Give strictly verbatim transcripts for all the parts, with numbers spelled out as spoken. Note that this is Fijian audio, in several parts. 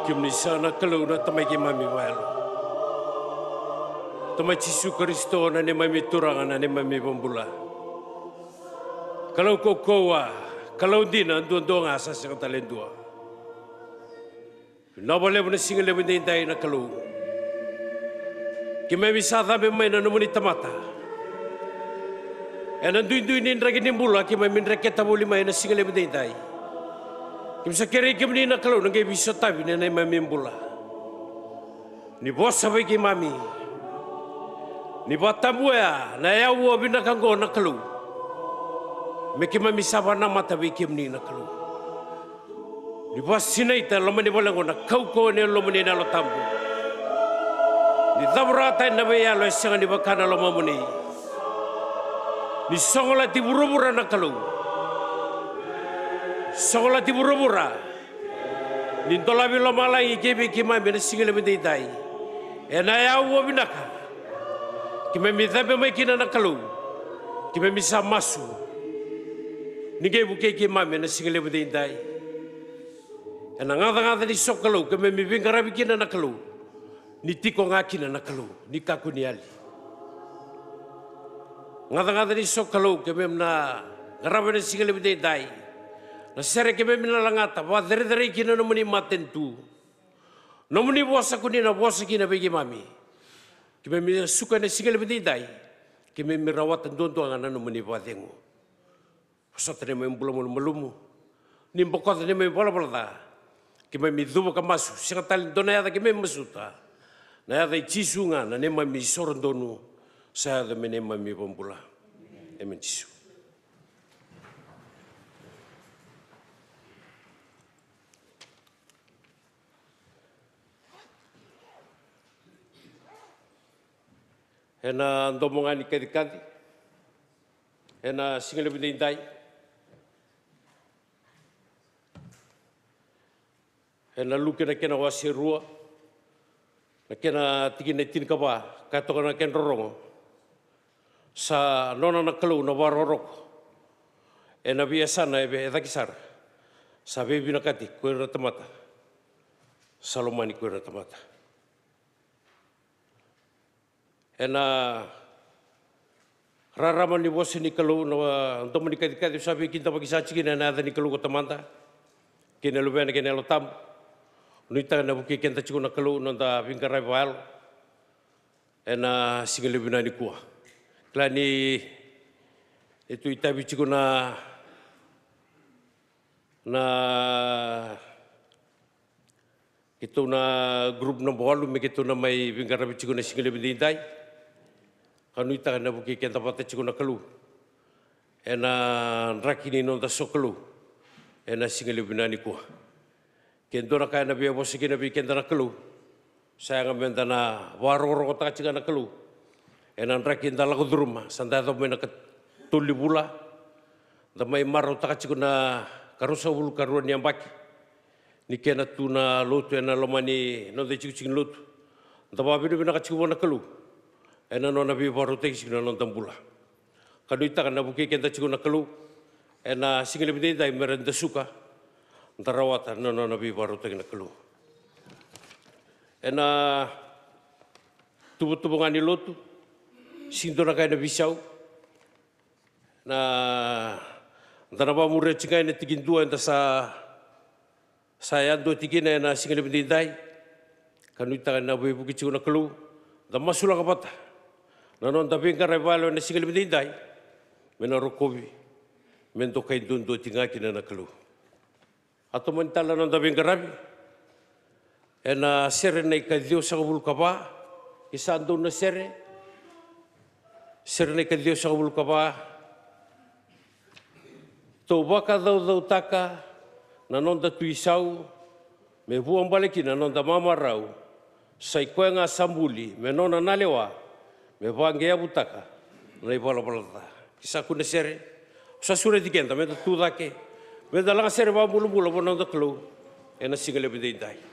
Kemuni saka na Kalou na Tamai keimami vakayalo. Tamai Jisu Karisito na neimami Turaga, na neimami iVakabula. Kalou kaukauwa, Kalou dina duadua ga, sa sega tale e dua. Vinaka vakalevu na siga levu edaidai na Kalou. Keimami sa cabe mai na nomuni tamata ena duidui ni draki ni bula keimami dreketa voli mai na siga levu edaidai. Keimami sa kerei kemuni na Kalou na qai veisotavi na neimami bula. Ni vosa vei keimami. Ni vakatabuya na yaua vinaka oqo na Kalou. Me keimami sa vakanamata vei kemuni na Kalou. Ni vakasinaita e loma ni vale oqo na kaukauwa ni Yalomuni na Yalo Tabu. Ni cavuraka tani na veiyalo e sega ni vaka na lomamuni. Ni sogolati vuravura na Kalou. Sogolati vuravura. Ni dolavi lomalagi kei vei keimami ena siga levu edaidai. Ena yaua vinaka. Keimami cabe mai kina na Kalou. Keimami sa masu. Ni qai vukei keimami ena siga levu edaidai. Ena gacagaca ni sokalou keimami veiqaravi kina na Kalou. Ni tiko ga kina na Kalou. Ni kakua ni yali. Gacagaca ni sokalou keimami na qarava ena siga levu edaidai. Na sere keimami na lagata vakacerecerei kina na nomuni matanitu. Nomuni vosa ko ni na vosa kina vei keimami. Keimami suka ena siga levu edaidai. Keimami rawata duadua ga na nomuni vakacegu. Vosota na neimami bula malumalumu. Ni bokoca na neimami valavala ca. Keimami cuva ka masu, sega tale dua na yaca keimami masuta. Na yaca i Jisu ga na neimami isoro donu. Sa yaco me neimami iVakabula. Emeni Jisu. Ena domo ga ni kacikaci ena siga levu edaidai. Ena Luke na kena wase rua, na kena tikina e tinikava, ka toka na kena rorogo. Sa nona na Kalou na vakarokoroko ena veiyasana e cake sara. Sa veivinakati ko ira na tamata. Sa lomani ko ira na tamata. Ena rarama ni vosa ni Kalou na domo ni kacikaci, au sa veikidavaki saka tiko kina ena yaca ni Kalou ko Tamada kei na Luvena kei na Yalo Tabu. Nuitaka na vukei keda tiko na Kalou na noda veiqaravi vakayalo ena siga levu vinaka nikua. Kila ni, e tu itavi tiko na, na keitou na group naba walu me keitou na mai veiqaravi tiko na siga levu edaidai. Ka nuitaka na vukei keda vata tiko na Kalou ena draki ni noda sokalou ena siga levu vinaka nikua. Ke dua na ka ena via vosa kina vei keda na Kalou, sa yaga meda na vakarokorokotaka tiko na Kalou ena draki da lako curuma. Sa da yaco mai na katolu ni vula, da mai marautaka tiko na karua sagavulu karua ni yabaki ni kena tu na lotu ena loma ni noda itikotiko ni lotu. Da vakavinavinaka tiko vua na Kalou ena nona veivakarautaki tiko na noda bula. Ka nuitaka na vukei keda tiko na Kalou ena siga levu edaidai, mera da suka, da rawata na nona veivakarautaki na Kalou. Ena tuvatuva ga ni lotu, sega ni dua na ka ena veisau. Na, da na vakamuria tiko ga ena tikidua eda sa, sa yadua tiko kina ena siga levu edaidai. Ka nuitaka na veivuke tiko na Kalou, da masulaka vata na noda veiqaravi vakayalo ena siga levu edaidai, me na rokovi, me dokai duadua tiko ga kina na Kalou. A tomani tale na noda veiqaravi ena sere na ikaciwasagavulu ka va. Ke sa donu na sere, sere na ikaciwasagavulu ka va. Tou vakacaucautaka na noda tu isau, me vuabale kina na noda mamarau. Sa i koya ga sa buli me nona na lewa, me vaqeavutaka na ivalavala ca. Ke sa kune sere, sa sureti keda meda tu cake, meda laga sere vakabulabula vua na noda Kalou ena siga levu edaidai.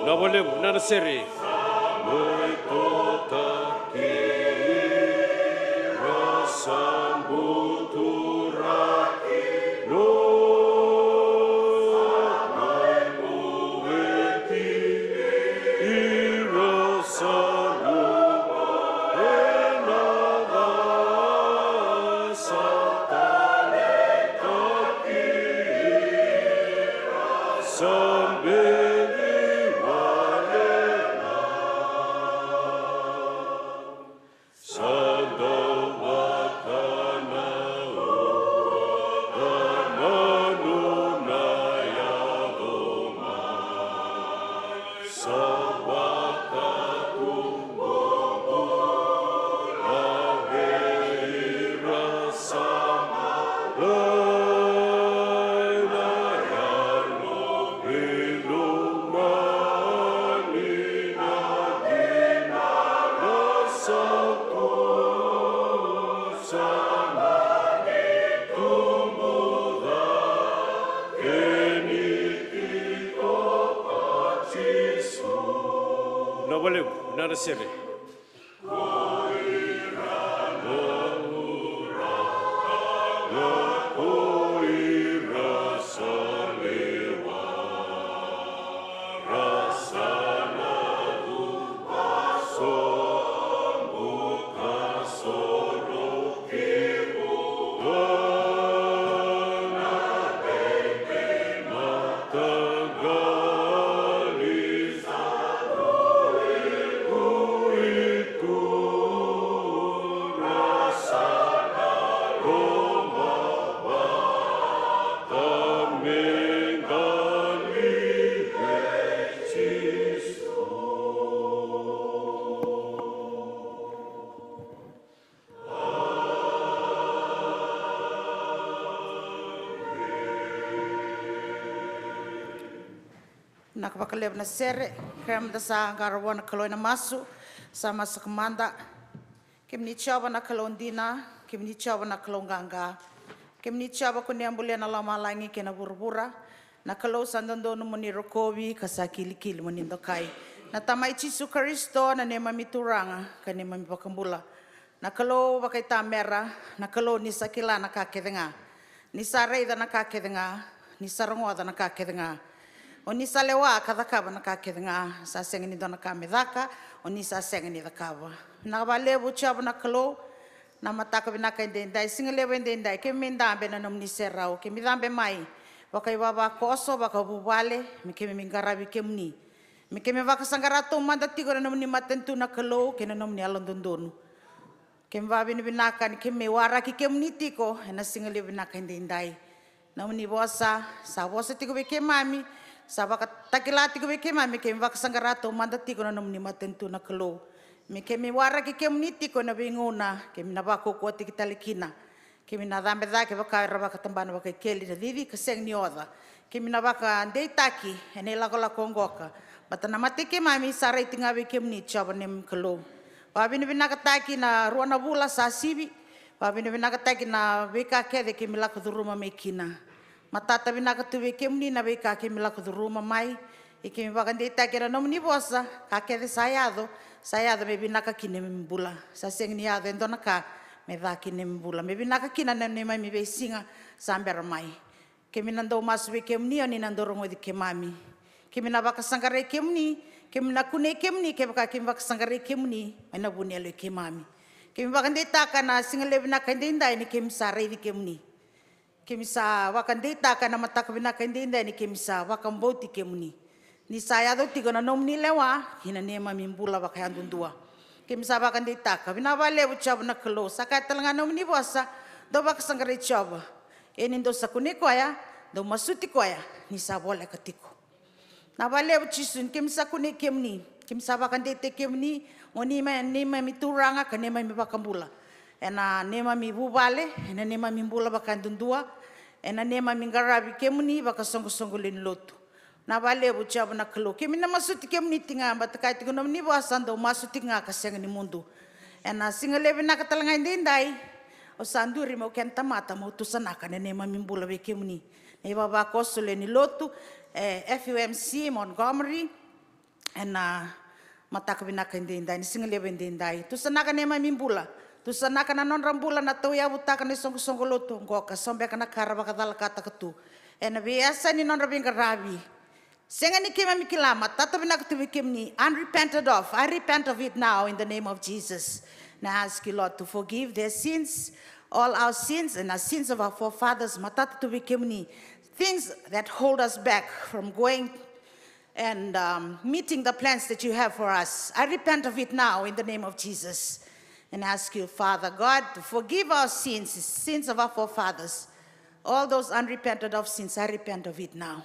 Vinaka vakalevu na sere. Vinaka vakalevu na sere. Vinaka vakalevu na sere. Kerea meda sa qara vua na Kalou ena masu. Sa masu ka mada. Kemuni Jiova na Kalou dina, kemuni Jiova na Kalou qaqa. Kemuni Jiova ko ni a bulia na lomalagi kei na vuravura. Na Kalou sa dodonu mo ni rokovi ka sa kilikili mo ni dokai. Na Tamai Jisu Karisito na neimami Turaga ka neimami Vakabula. Na Kalou vakaitamera, na Kalou ni sa kila na ka kece ga. Ni sa raica na ka kece ga, ni sa rogoca na ka kece ga. O ni sa lewa ka cakava na ka kece ga, sa sega ni dua na ka me caka, o ni sa sega ni cakava. Vinaka vakalevu Jiova na Kalou, na mataka vinaka edaidai, siga levu edaidai, keimami dabe na nomuni serau, keimami dabe mai vakaivavakoso, vakavuvale, me keimami qaravi kemuni. Me keimami vakasaqara taumada tiko na nomuni matanitu na Kalou, kei na nomuni yalododonu. Keimami vakavinavinaka ni keimami waraki kemuni tiko ena siga levu vinaka edaidai. Nomuni vosa sa vosa tiko vei keimami, sa vakatakila tiko vei keimami, keimami vakasaqara taumada tiko na nomuni matanitu na Kalou. Me keimami waraki kemuni tiko ena veigauna keimami na vakaukauwataki tale kina. Keimami na cabe cake vaka era vakatabana vakaikeli na cici ka sega ni oca. Keimami na vakadeitaki ena ilakolako oqo ka baleta na mata i keimami sa raici ga vei kemuni Jiova neimami Kalou. Vakavinavinakataki na rua na vula sa sivi. Vakavinavinakataki na veika kece keimami lako curuma mai kina. Matata vinaka tu vei kemuni na veika keimami lako curuma mai. Ia keimami vakadeitaki ena nomuni vosa, ka kece sa yaco, sa yaco me vinaka ki neimami bula. Sa sega ni yaco e dua na ka me ca ki neimami bula, me vinaka kina na neimami veisiga sa bera mai. Keimami na dau masu vei kemuni, o ni na dau rogoci keimami. Keimami na vakasaqarai kemuni, keimami na kunei kemuni kevaka keimami vakasaqarai kemuni mai na vu ni yalo i keimami. Keimami vakadeitaka na siga levu vinaka edaidai ni keimami sa raici kemuni. Keimami sa vakadeitaka ena mataka vinaka edaidai ni keimami sa vakabauti kemuni. Ni sa yaco tiko na nomuni lewa ki na neimami bula vakayadudua. Keimami sa vakadeitaka, vinaka vakalevu Jiova na Kalou, sa kaya tale ga na nomuni vosa, dou vakasaqarai Jiova. Ia ni dou sa kunei koya, dou masuti koya, ni sa voleka tiko. Na vakalevu Jisu ni keimami sa kunei kemuni, keimami sa vakadeitaki kemuni, mo ni mai neimami Turaga ka neimami Vakabula. Ena neimami vuvale, ena neimami bula vakayadudua, ena neimami qaravi kemuni vakasoqosoqo lewe ni lotu. Na vakalevu Jiova na Kalou, keimami na masuti kemuni tiko ga, baleta kaya tiko nomuni vosa, dou masu tiko ga ka sega ni mudu. Ena siga levu vinaka tale ga edaidai, au sa duri meu kena tamata meu tusanaka na neimami bula vei kemuni. Na ivavakoso lewe ni lotu e F U M C Montgomery, ena mataka vinaka edaidai, ni sigalevu edaidai. Tusanaka neimami bula, tusanaka na nodra bula na tauyavutaka na isoqosoqo lotu oqo, ka so beka na ka ra vakacalakataka tu ena veiyasa ni nodra veiqaravi. Sega ni keimami kila, matata vinaka tu vei kemuni, unrepented of. I repent of it now in the name of Jesus. And I ask you, Lord, to forgive their sins, all our sins and our sins of our forefathers. Matata tu vei kemuni, things that hold us back from going and um, meeting the plans that you have for us. I repent of it now in the name of Jesus and ask you, Father God, to forgive our sins, sins of our forefathers. All those unrepented of sins, I repent of it now.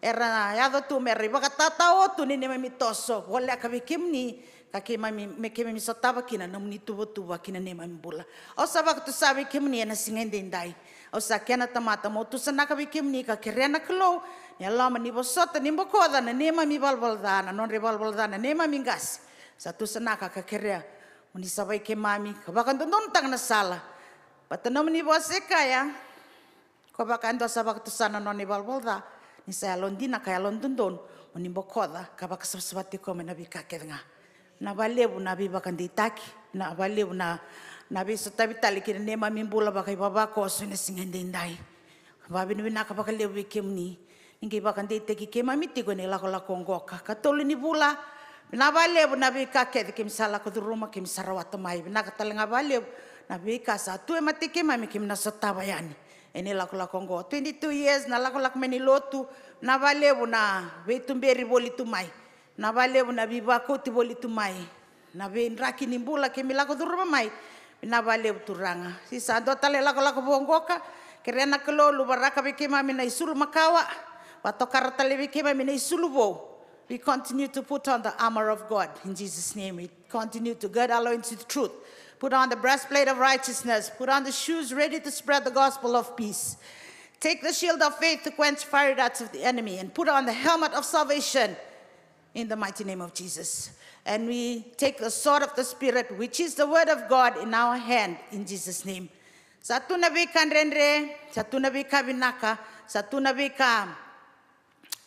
Era yaco tu me ra ivakatatao tu ni neimami toso voleka vei kemuni, ka keimami, me keimami sotava kina na nomuni tuvatuva ki na neimami bula. Au sa vakatusa vei kemuni ena siga edaidai. Au sa kena tamata, meu tusanaka vei kemuni ka kerea na Kalou ni loma ni vosota, ni bokoca na neimami ivalavala ca, na nodra ivalavala ca na neimami qase. Sa tusanaka ka kerea mo ni savai keimami ka vakadodonutaka na sala. Baleta nomuni vosa e kaya, ko vaka e dua sa vakatusa na nona ivalavala ca, ni sa yalodina ka yalododonu, mo ni bokoca ka vakasavasavataki koya mai na veika kece ga. Vinaka vakalevu na veivakadeitaki, vinaka vakalevu na, na veisotavi tale ki na neimami bula vakaivavakoso ena siga edaidai. Vakavinavinaka vakalevu vei kemuni ni qai vakadeitaki keimami tiko ena ilakolako oqo ka katolu ni vula. Vinaka vakalevu na veika kece keimami sa lako curuma, keimami sa rawata mai. Vinaka tale ga vakalevu na veika sa tu e mata i keimami, keimami na sotava yani ena ilakolako oqo. Twenty-two years na lakolako mai ni lotu. Vinaka vakalevu na veituberi voli tu mai. Vinaka vakalevu na veivakoti voli tu mai, na veidraki ni bula keimami lako curuma mai. Vinaka vakalevu Turaga. Ni sa dua tale ilakolako vou oqo ka kerea na Kalou luvaraka vei keimami na isulu makawa, vakatokara tale vei keimami na isulu vou. We continue to put on the armor of God in Jesus' name. We continue to gird our loins with truth. Put on the breastplate of righteousness. Put on the shoes ready to spread the gospel of peace. Take the shield of faith to quench fiery darts of the enemy and put on the helmet of salvation in the mighty name of Jesus. And we take the sword of the Spirit, which is the word of God, in our hand in Jesus' name. Sa tu na veika dredre, sa tu na veika vinaka, sa tu na veika,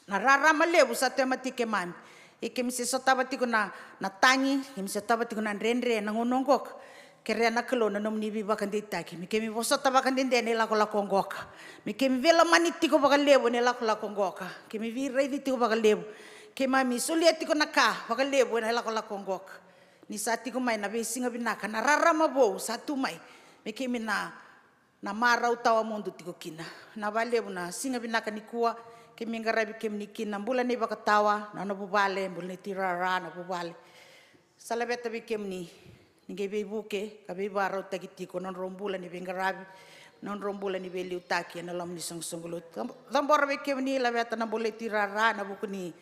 na rarama levu sa tu e mata i keimami. Ia keimami se sotava tiko na, na tagi, keimami se sotava tiko na dredre ena gauna oqo ka kerea na Kalou na nomuni veivakadeitaki me keimami vosota vakadede ena ilakolako oqo ka me keimami veilomani tiko vakalevu ena ilakolako oqo ka keimami veiraici tiko vakalevu. Keimami solia tiko na ka vakalevu ena ilakolako oqo ka ni sa tiko mai na veisiga vinaka, na rarama vou sa tu mai me keimami na na marau tawamudu tiko kina. Vinaka vakalevu na siga vinaka nikua keimami qaravi kemuni kina, bula ni vakatawa, na nona vuvale, bula ni Tui Rara, na vuvale. Sa laveta vei kemuni ni qai veivuke ka veivakarautaki tiko na nodrau bula ni veiqaravi, na nodrau bula ni veiliutaki ena loma ni soqosoqo lotu. Cabora vei kemuni, laveta na bula i Tui Rara ena vuku ni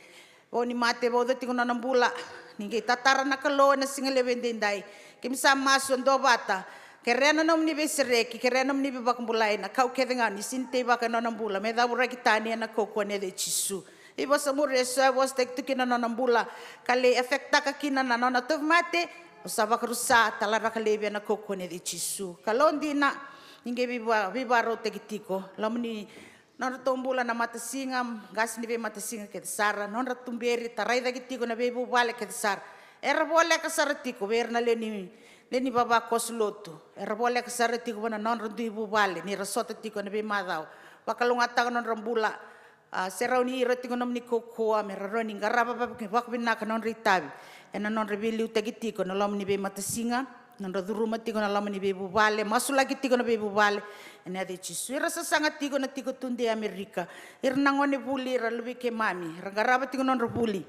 vou ni mate, vauca tiko na nona bula. Ni qai tatara na Kalou ena siga levu edaidai. Keimami sa masu e duavata, kerea na nomuni veisereki, kerea na nomuni veivakabulai na kau kece ga ni sega ni teivaka ena nona bula, me cavuraki tani ena kaukauwa ni yaca i Jisu. Ivosavosataki tu kina na nona bula ka lai affectaka kina na nona tauvimate. Au sa vakarusa, talaraka laivi ena kaukauwa ni yaca i Jisu. Kalou dina, ni qai veiva-, veivakarautaki tiko loma ni nodratou bula na matasiga, qase ni veimatasiga kece sara, nodra tuberi, tarai cake tiko na veivuvale kece sara. Era voleka sara tiko vei ira na lewe ni, lewe ni vavakoso lotu. Era voleka sara tiko vua na nodra dui vuvale ni ra sota tiko ena veimacawa. Vakalougatataka nodra bula, a, serauni ira tiko nomuni kaukauwa me ra rawa ni qarava vaka-, vakavinaka nodra itavi ena nodra veiliutaki tiko ena loma ni veimatasiga, nodra curuma tiko na loma ni veivuvale, masulaki tiko na veivuvale ena yaca i Jisu. Ira sasaga tiko na tiko tudei Amerika, ira na gone vuli, ira luvei keimami, ira qarava tiko nodra vuli.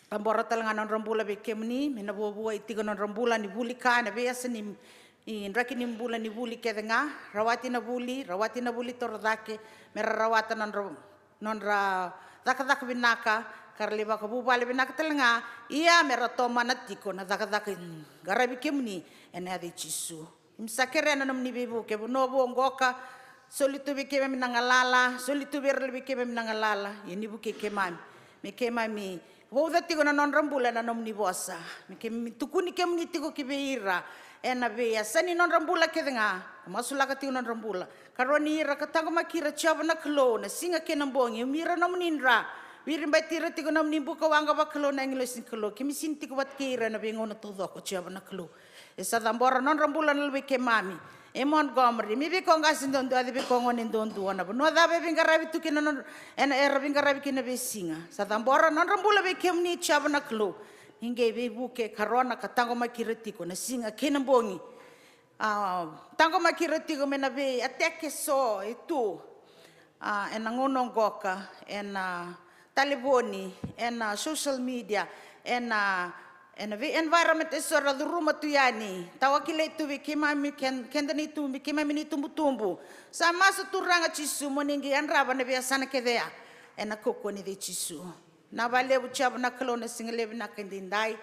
Cabora tale ga nodra bula vei kemuni, me na vuavuai tiko nodra bula ni vuli ka ena veiyasa ni, ni draki ni bula ni vuli kece ga. Rawati na vuli, rawati na vuli torocake, me ra rawata nodra nodra cakacaka vinaka, ka ra lai vakavuvale vinaka tale ga. Ia me ra tomana tiko na cakacaka ni qaravi kemuni ena yaca i Jisu. Keimami sa kerea na nomuni veivuke, vanua vou oqo ka soli tu vei keimami na galala, soli tu vei ira vei keimami na galala, ia ni vukei keimami me keimami vauca tiko na nodra bula ena nomuni vosa, me keimami tukuni kemuni tiko ki vei ira ena veiyasa ni nodra bula kece ga, ka masulaka tiko nodra bula. Karoni ira ka taqomaki ira, Jiova na Kalou, na siga kei na bogi, yaumi ira nomuni dra, viribaiti ira tiko na nomuni buka waqa vakalou na agilosi ni Kalou. Keimami sini tiko vata kei ira ena veigauna taucoko, Jiova na Kalou. E sa cabora na nodra bula na luvei keimami e Montgomery, me vei koya qase duadua, vei koya gone duadua, na vanua cava e veiqaravi tu kina na nodra, ena era veiqaravi kina veisiga. Sa cabora na nodra bula vei kemuni, Jiova na Kalou. Ni qai veivuke, karona ka taqomaki ira tiko na siga kei na bogi. A, taqomaki ira tiko mai na vei attack eso e tu, a, ena gauna oqo ka, ena talevoni, ena social media, ena, ena vei environment eso era curuma tu yani. Tawa kilai tu vei keimami, ke-, keda ni tu, vei keimami ni tubutubu. Sa masu, Turaga Jisu, mo ni qai yadrava na veiyasana kece ya ena kaukauwa ni yaca i Jisu. Vinaka vakalevu, Jiova na Kalou, na siga levu vinaka edaidai.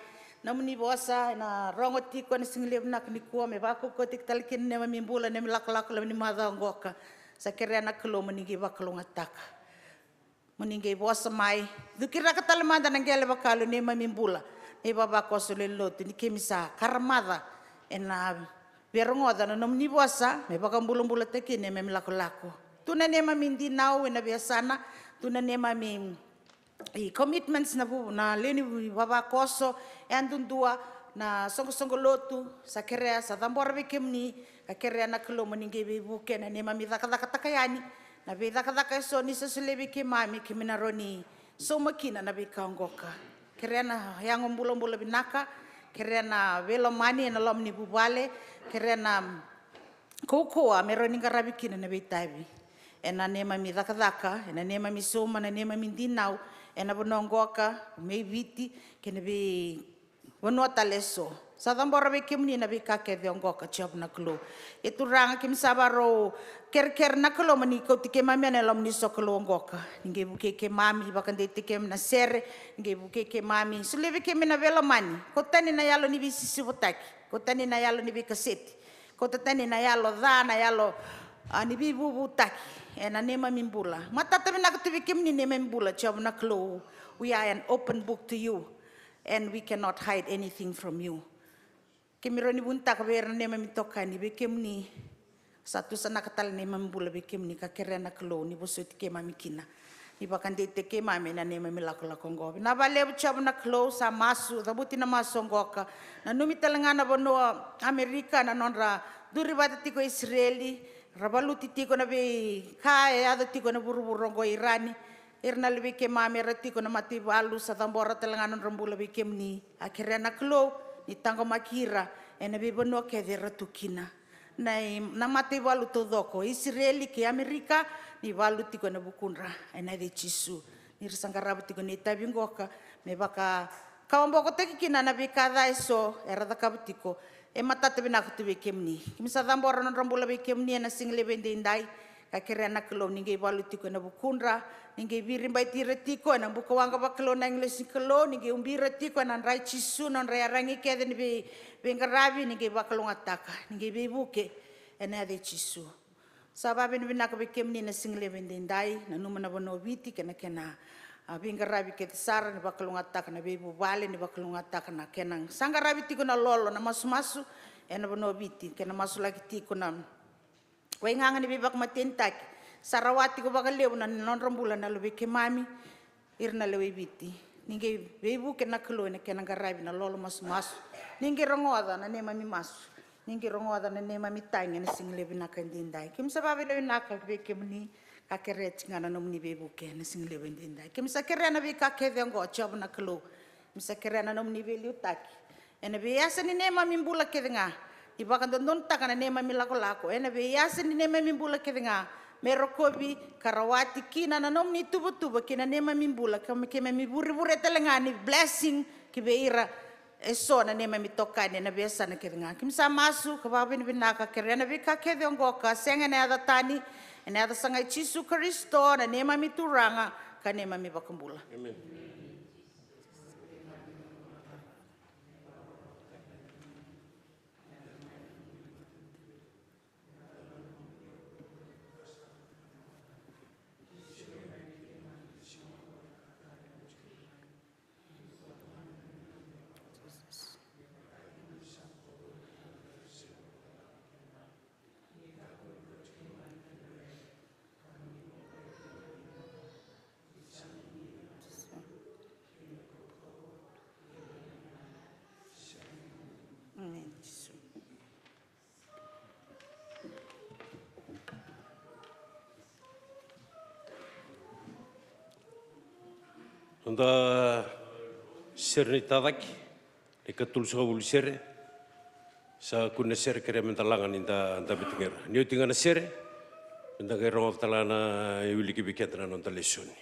Nomuni vosa ena rogo tiko ena siga levu vinaka nikua, me vakaukauwataki tale kina na neimami bula, neimami lakolako, neimami macawa oqo ka. Sa kerea na Kalou mo ni qai vakalougatataka, mo ni qai vosa mai. Cukiraka tale mada na qele vakayalo ni neimami bula na ivavakoso lewe ni lotu, ni keimami sa karamaca ena veirogoca na nomuni vosa, me vakabulabulataki na neimami lakolako. Tu na neimami dinau ena veiyasana, tu na neimami i commitments na vu-, na lewe ni vavakoso, e a dudua na soqosoqo lotu. Sa kerea, sa cabora vei kemuni, ka kerea na Kalou mo ni qai veivuke na neimami cakacakataka yani na veicakacaka eso ni sa solia vei keimami, keimami na rawa ni sauma kina na veika oqo ka. Kerea na yago bulabula vinaka, kerea na veilomani ena loma ni vuvale, kerea na kaukauwa me rawa ni qaravi kina na veitavi ena neimami cakacaka, ena neimami sauma, na neimami dinau ena vanua oqo ka, mai Viti kei na veivanua tale eso. Sa cabora vei kemuni na veika kece oqo ka, Jiova na Kalou. E Turaga, keimami sa vakarau kerekere na Kalou mo ni kauti keimami ena loma ni sokalou oqo ka. Ni qai vukei keimami, vakadeitaki keimami na sere, ni qai vukei keimami, solia vei keimami na veilomani. Kauta tani na yalo ni veisisivotaki, kauta tani na yalo ni veikaseti, kauta tani na yalo ca, na yalo, a, ni veivuvutaki ena neimami bula. Matata vinaka tu vei kemuni na neimami bula, Jiova na Kalou. We are an open book to you, and we cannot hide anything from you. Keimami rawa ni vunitaka vei ira na neimami itokani vei kemuni. Sa tusanaka tale na neimami bula vei kemuni, ka kerea na Kalou ni vosoti keimami kina, ni vakadeitaki keimami ena neimami lakolako oqo. Vinaka vakalevu, Jiova na Kalou. Sa masu, cavuti na masu oqo ka. Nanumi tale ga na vanua Amerika, na nodra duri vata tiko o Isireli, ra valuti tiko na veika e yaco tiko ena vuravura oqo i Irani. Ira na luvei keimami era tiko na mataivalu, sa cabora tale ga na nodra bula vei kemuni. A kerea na Kalou ni taqomaki ira ena veivanua kece era tu kina. Na i-, na mataivalu taucoko, Isireli kei Amerika, ni valu tiko ena vukudra ena yaca i Jisu. Ni ra sa qarava tiko na itavi oqo ka, me vaka kawabokotaki kina na veika ca eso era cakava tiko. E matata vinaka tu vei kemuni. Keimami sa cabora na nodra bula vei kemuni ena siga levu edaidai. Ka kerea na Kalou ni qai valu tiko ena vukudra, ni qai viribaiti ira tiko ena buka waqa vakalou na agilosi ni Kalou, ni qai ubi ira tiko ena dra i Jisu, na nodra iyaragi kece ni vei, veiqaravi, ni qai vakalougatataka, ni qai veivuke ena yaca i Jisu. Sa vakavinavinaka vei kemuni na siga levu edaidai. Nanuma na vanua o Viti kei na kena, a, veiqaravi kece sara, ni vakalougatataka na veivuvale, ni vakalougatataka na kena sa qaravi tiko na lolo, na masumasu ena vanua o Viti, kei na masulaki tiko na waigaga ni veivakamatenitaki. Sa rawa tiko vakalevu na nodra bula na luvei keimami, ira na lewe i Viti. Ni qai veivuke na Kalou ena kena qaravi na lolo masumasu. Ni qai rogoca na neimami masu, ni qai rogoca na neimami tagi ena siga levu vinaka edaidai. Keimami sa vakavinavinaka vei kemuni, ka kerea tiko ga na nomuni veivuke ena siga levu edaidai. Keimami sa kerea na veika kece oqo, Jiova na Kalou. Keimami sa kerea na nomuni veiliutaki ena veiyasa ni neimami bula kece ga, ni vakadodonutaka na neimami lakolako ena veiyasa ni neimami bula kece ga, me rokovi ka rawati kina na nomuni tuvatuva kei na neimami bula, ka me keimami vurevure tale ga ni blessing ki vei ira eso na neimami itokani ena veiyasana kece ga. Keimami sa masu ka vakavinavinaka, kerea na veika kece oqo ka, sega ena yaca tani, ena yaca saga i Jisu Karisito, na neimami Turaga ka neimami iVakabula. Emeni. Da sere ni tacaki, na ikatolusagavulu sere. Sa kune na sere, kerea me da laga ni da dabe tu ga. Ni oti ga na sere, me da qai rogoca tale ga na iwiliki vei keda na noda lesoni.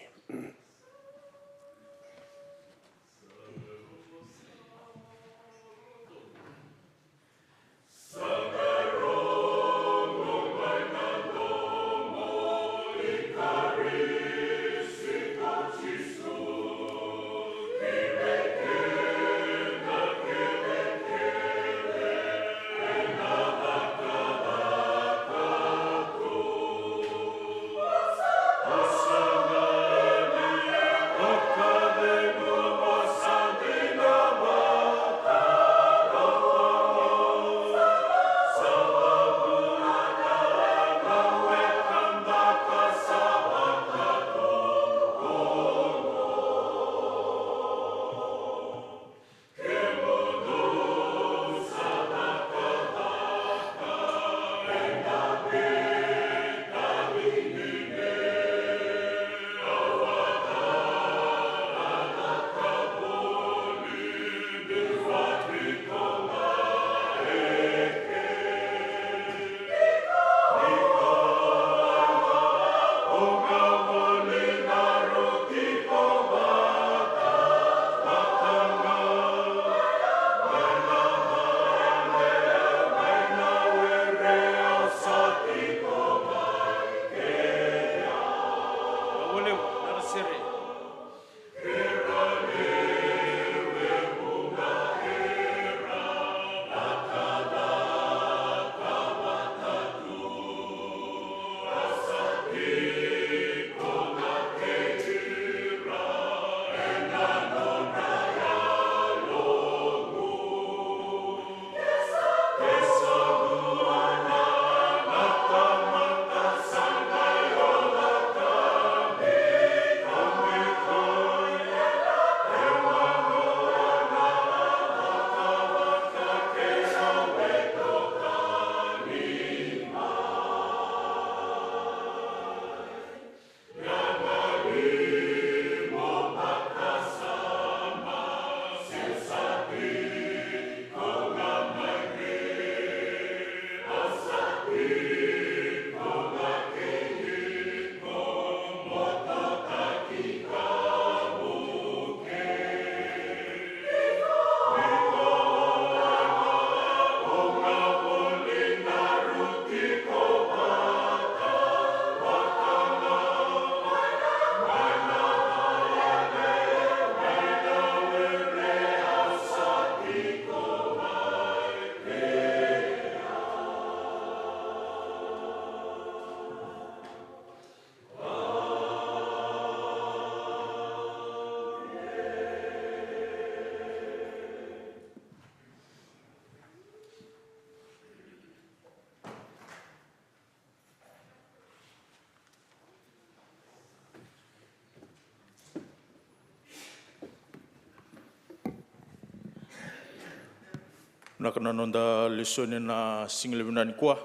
Vinaka na noda lesoni na siga levu nikua.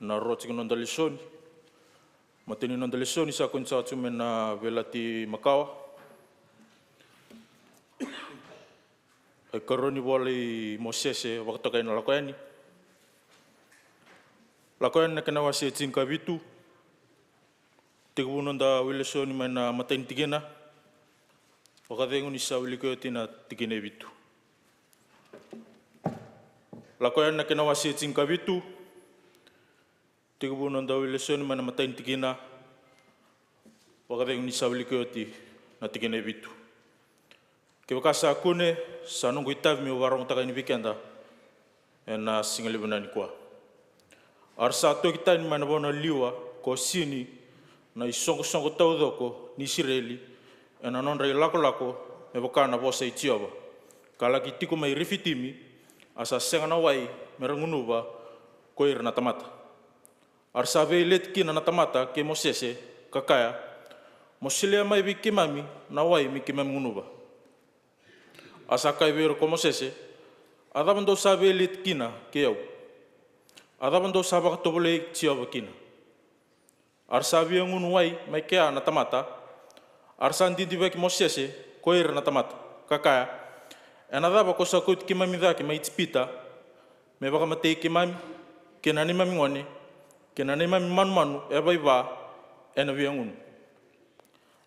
Na rotiki noda lesoni. Matai ni noda lesoni sa koni sa tu mai na Veiyalayalati Makawa. E karua ni vola i Mosese vakatokai na Lako Yani. Lako Yani na kena wase e tinikavitu. Tekivu noda wili lesoni mai na matai ni tikina. Vakacegu ni sa wiliki oti na tikina e vitu. Lako Yani na kena wase e tinikavitu. Tekivu noda wili lesoni mai na matai ni tikina. Vakacegu ni sa wiliki oti na tikina e vitu. Kevaka sa kune, sa noqu itavi meu vakarogotaka yani vei keda ena siga levu nikua. A ra sa toki tani mai na vanua liwa ko Sini na isoqosoqo taucoko ni Isireli ena nodra ilakolako me vaka na vosa i Jiova, ka laki tiko mai Rifitimi, a sa sega na wai me ra gunuva ko ira na tamata. A ra sa veileti kina na tamata kei Mosese, ka kaya, "Mo solia mai vei keimami na wai me keimami gunuva." A sa kaya vei ira ko Mosese, "A cava dou sa veileti kina kei au? A cava dou sa vakatovolei Jiova kina?" A ra sa via gunu wai mai kea na tamata, A ra sa didivaki Mosese ko ira na tamata, ka kaya, "Ena cava ko sa kauti keimami cake mai Ijipita, me vakamatei keimami, kei na neimami gone, kei na neimami manumanu e vaiva ena viagunu?"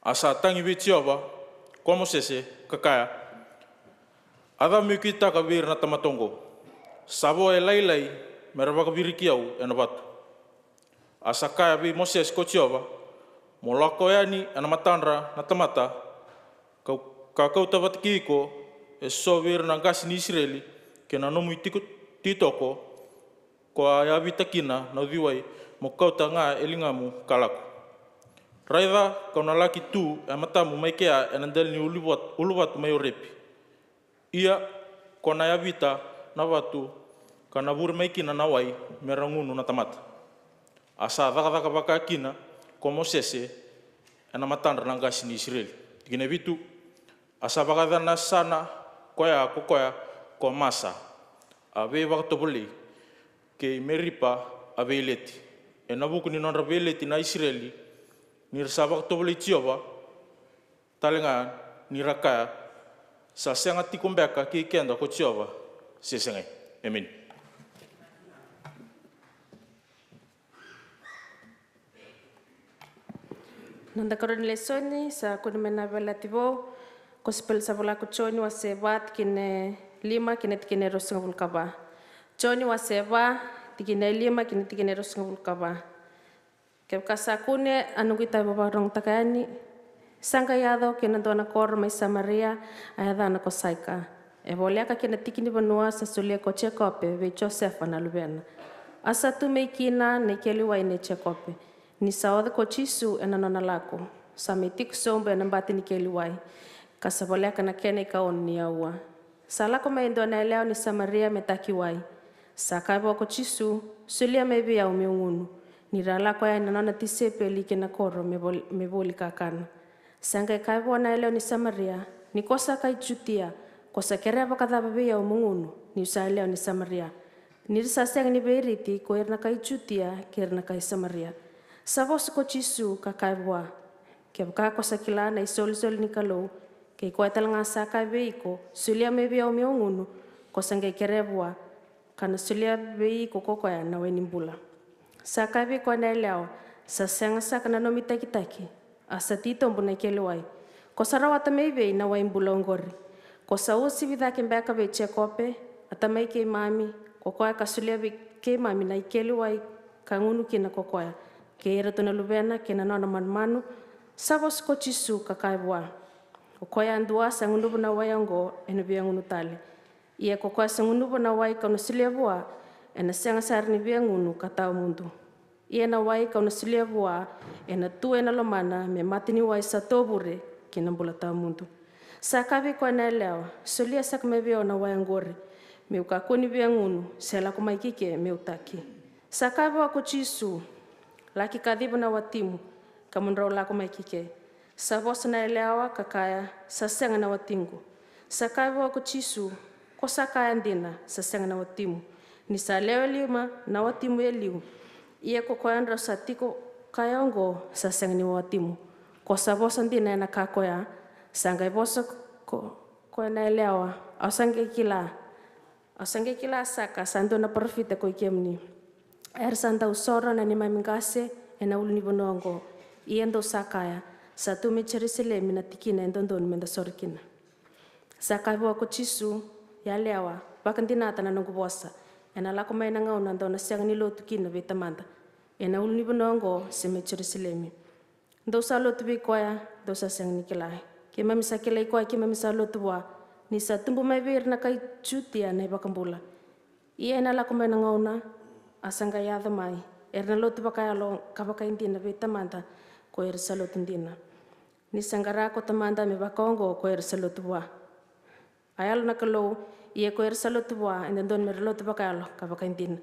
A sa tagi vei Jiova ko Mosese, ka kaya, "A cava me'u kitaka vei ira na tamata oqo? Sa vo e lailai me ra vakaviriki au ena vatu." A sa kaya vei Mosese ko Jiova, "Mo lako yani ena matadra na tamata, ka, ka kauta vata kei iko eso vei ira na qase ni Isireli, kei na nomu itiko, ititoko, ko a yavita kina na uciwai, mo kauta ga e ligamu ka lako. Raica, ka'u na laki tu e matamu mai kea ena dela ni uluvatu, uluvatu mai Orepi. Ia, ko na yavita na vatu, ka na vure mai kina na wai me ra gunu na tamata." A sa cakacaka vaka kina ko Mosese ena matadra na qase ni Isireli. Tikina e vitu. A sa vakayacana sara ko ya ko koya ko Masa, a veivakatovolei, kei Meripa, a veileti, ena vuku ni nodra veileti na Isireli, ni ra sa vakatovolei Jiova, tale ga ni ra kaya, "Sa sega tiko beka kei keda ko Jiova, se segai?" Emeni. Noda ikarua ni lesoni sa kune mai na Veiyalayalati Vou, kosipeli sa vola ko Joni wase va, tikina e lima kei na tikina e ruasagavulu ka va. Joni wase va, tikina e lima kei na tikina e ruasagavulu ka va. Kevaka sa kune a noqu itavi vakarogotaka yani, sa qai yaco ki na dua na koro mai Samaria, a yacana ko Saika. E voleka ki na tiki ni vanua sa solia ko Jekope vei Josefa na luvena. A sa tu mai kina na ikeli wai nei Jekope, ni sa oca ko Jisu ena nona lako, sa mai tiko sobu ena bati ni keli wai, ka sa voleka na kena ikaono ni aua. Sa lako mai e dua na yalewa ni Samaria me taki wai. Sa kaya vua ko Jisu, "Solia mai vei au me'u gunu." Ni ra lako yani na nona tisaipeli ki na koro me voli, me voli kakana. Sa qai kaya vua na yalewa ni Samaria, "Ni ko sa kai Jutia, ko sa kerea vakacava vei au mo gunu, ni'u sa yalewa ni Samaria?" Ni ra sa sega ni veiriti ko ira na kai Jutia kei ira na kai Samaria. Sa vosa ko Jisu ka kaya vua, "Kevaka ko sa kila na isolisoli ni Kalou, kei koya tale ga sa kaya vei iko, 'Solia mai vei au me'u gunu,' ko sa qai kerea vua, ka na solia vei iko ko koya na wai ni bula." Sa kaya vei koya na yalewa, "Sa sega saka na nomu itakitaki, a sa titobu na ikeli wai. Ko sa rawata mai vei na wai bula oqori? Ko sa uasivi cake beka vei Jekope, a tamai keimami, ko koya ka solia vei keimami na ikeli wai ka gunu kina ko koya, kei iratou na luvena kei na nona manumanu?" Sa vosa ko Jisu ka kaya vua, "O koya yadua sa gunuva na wai oqo ena via gunu tale. Ia ko koya sa gunuva na wai ka'u na solia vua, ena sega sara ni via gunu ka tawa mudu. Ia na wai ka'u na solia vua, ena tu ena lomana me mata ni wai sa tovure ki na bula tawa mudu." Sa kaya vei koya na yalewa, "Solia saka mai vei au na wai oqori, me'u kakua ni via gunu, se lako mai ki ke me'u taki." Sa kaya vua ko Jisu, "Laki kaciva na watimu, ka mo drau lako mai ki ke." Sa vosa na yalewa ka kaya, "Sa sega na watiqu." Sa kaya vua ko Jisu, "Ko sa kaya dina, sa sega na watimu. Ni sa lewe lima na watimu e liu. Ia ko koya drau sa tiko kaya oqo, sa sega ni watimu. Ko sa vosa dina ena ka koya." Sa qai vosa ko, ko, koya na yalewa, "Au sa qai kila. Au sa qai kila saka sa dua na parofita ko i kemuni. Era sa dau soro na neimami qase ena ulunivanua oqo. Ia dou sa kaya, 'Sa tu mai Jerusalemi na tikina e dodonu meda soro kina.'" Sa kaya vua ko Jisu, "Yalewa, vakadinata na noqu vosa. Ena lako mai na gauna dou na sega ni lotu kina vei Tamada ena ulunivanua oqo se mai Jerusalemi. Dou sa lotu vei koya, dou sa sega ni kila. Keimami sa kilai koya keimami sa lotu vua, ni sa tubu mai vei ira na kai Jutia na iVakabula. Ia ena lako mai na gauna, a sa qai yaco mai, era na lotu vakayalo ka vakaidina vei Tamada ko ira sa lotu dina. Ni sa qara ko Tamada me vakaoqo ko ira sa lotu vua. A Yalo na Kalou, ia ko ira sa lotu vua, e dodonu me ra lotu vakayalo ka vakaidina."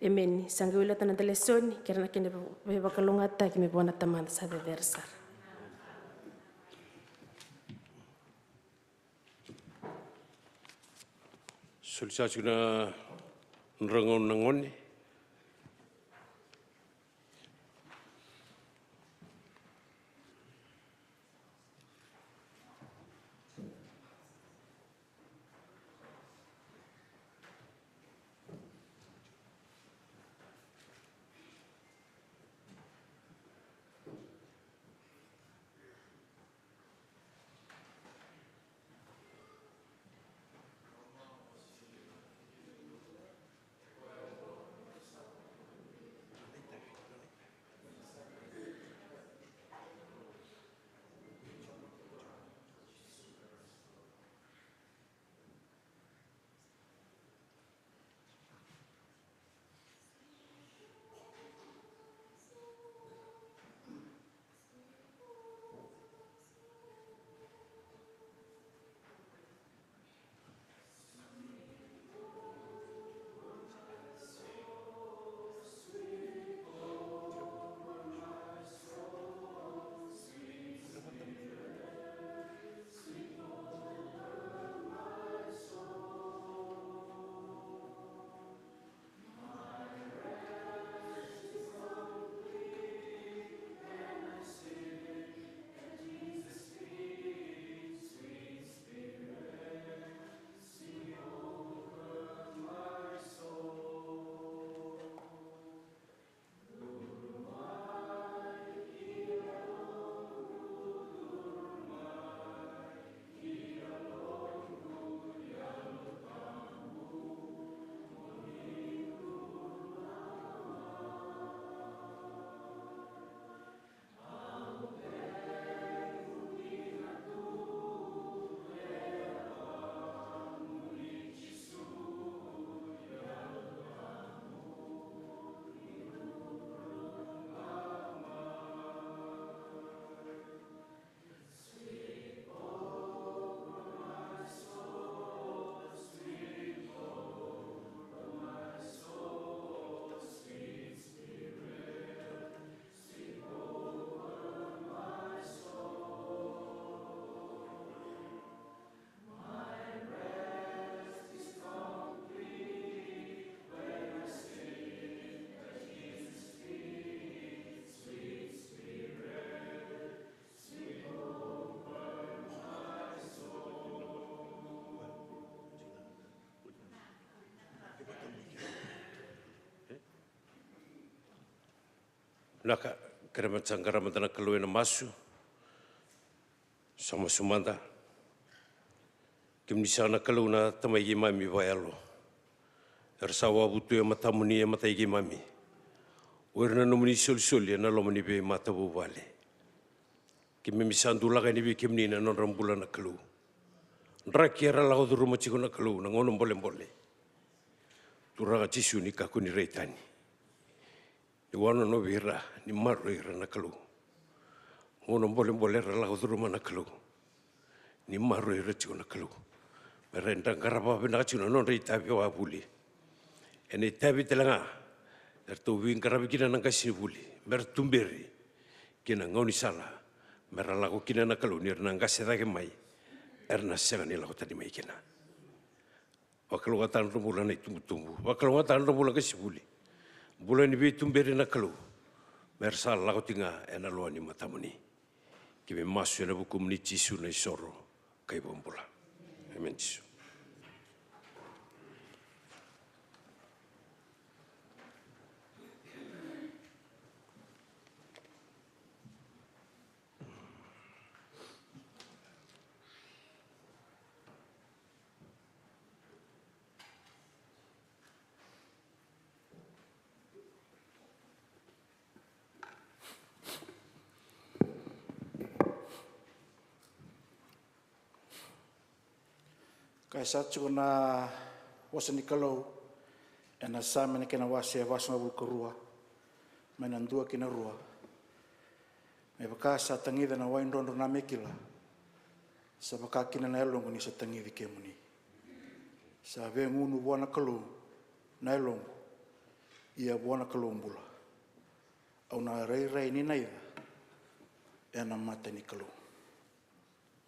Emeni. Sa qai wili oti na noda lesoni, kerea na kena veivakalougatataki mai vua na Tamada sa cecere sara. Soli sa tiko na nodrau gauna na gone. Vinaka, kerea meda sa qarava mada na Kalou ena masu. Sa masu mada. Kemuni saka na Kalou na Tamai keimami vakayalo, era sa wavotu e matamuni e matai keimami o ira na nomuni isolisoli ena loma ni veimatavuvale. Keimami sa dulaka yani vei kemuni na nodra bula na Kalou. Draki era lako curuma tiko na Kalou na gauna bolebole. Turaga Jisu, ni kakua ni rai tani. Ni wanonovi ira, ni maroroi ira na Kalou. Gauna bolebole era lako curuma na Kalou, ni maroroi ira tiko na Kalou, me ra qarava vinaka tiko na nodra itavi vakavuli. Ena itavi tale ga eratou veiqaravi kina na qasenivuli, me ra tuberi ki na gaunisala, me ra lako kina na Kalou, ni ra na qase cake mai, era na sega ni lako tani mai kina. Vakalougatataka na nodra bula na itubutubu, vakalougatataka na nodra bula qasenivuli. Bula ni veituberi na Kalou, me ra sa lako tiko ga ena lewa ni matamuni. Keimami masu ena vukumuni Jisu na isoro ka ivakabula. Emeni Jisu. Ka e sa tiko na vosa ni Kalou ena Same na kena wase e vasagavulu ka rua, mai na dua ki na rua. Me vaka sa tagica na wai drodro na me kila, sa vaka kina na yaloqu ni sa tagici kemuni. Sa vegunu vua na Kalou na yaloqu, ia vua na Kalou bula. Au na rairai ni naica ena mata ni Kalou.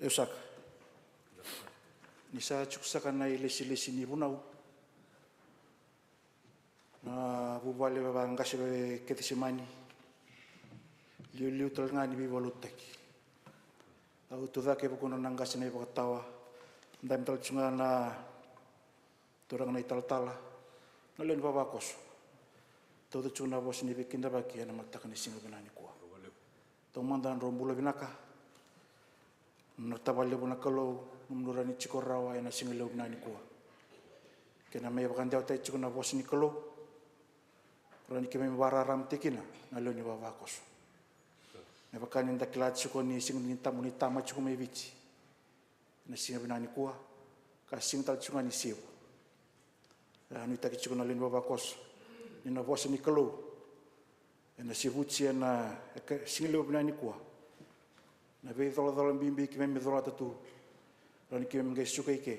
Eu saka ni sa tiko saka na ilesilesi ni vunau. Na vuvale vaqase e Kecisemani, liuliu tale ga ni veivakalotutaki. Au tu cake e vukudra na qase na ivakatawa, dabe tale tu ga na turaga na italatala, na lewe ni vavakoso. Tauca tu na vosa ni veikidavaki ena mataka ni siga vinaka nikua. Taumada na nodrau bula vinaka. Na tavalevu na Kalou, nomuni rawa ni tiko rawa ena siga levu vinaka nikua. Kena mai vakadewataki tiko na vosa ni Kalou, rawa ni keimami vakararamataki kina na lewe ni vavakoso. Me vaka ni da kila tiko ni siga ni tabu ni tama tiko mai Viti ena siga vinaka nikua, ka siga tale tiko ga ni sevu. E nuitaki tiko na lewe ni vavakoso ni na vosa ni Kalou ena sevuti ena, e, siga levu vinaka nikua. Na veicolacola bibi keimami colata tu, rawa ni keimami qai suka i ke,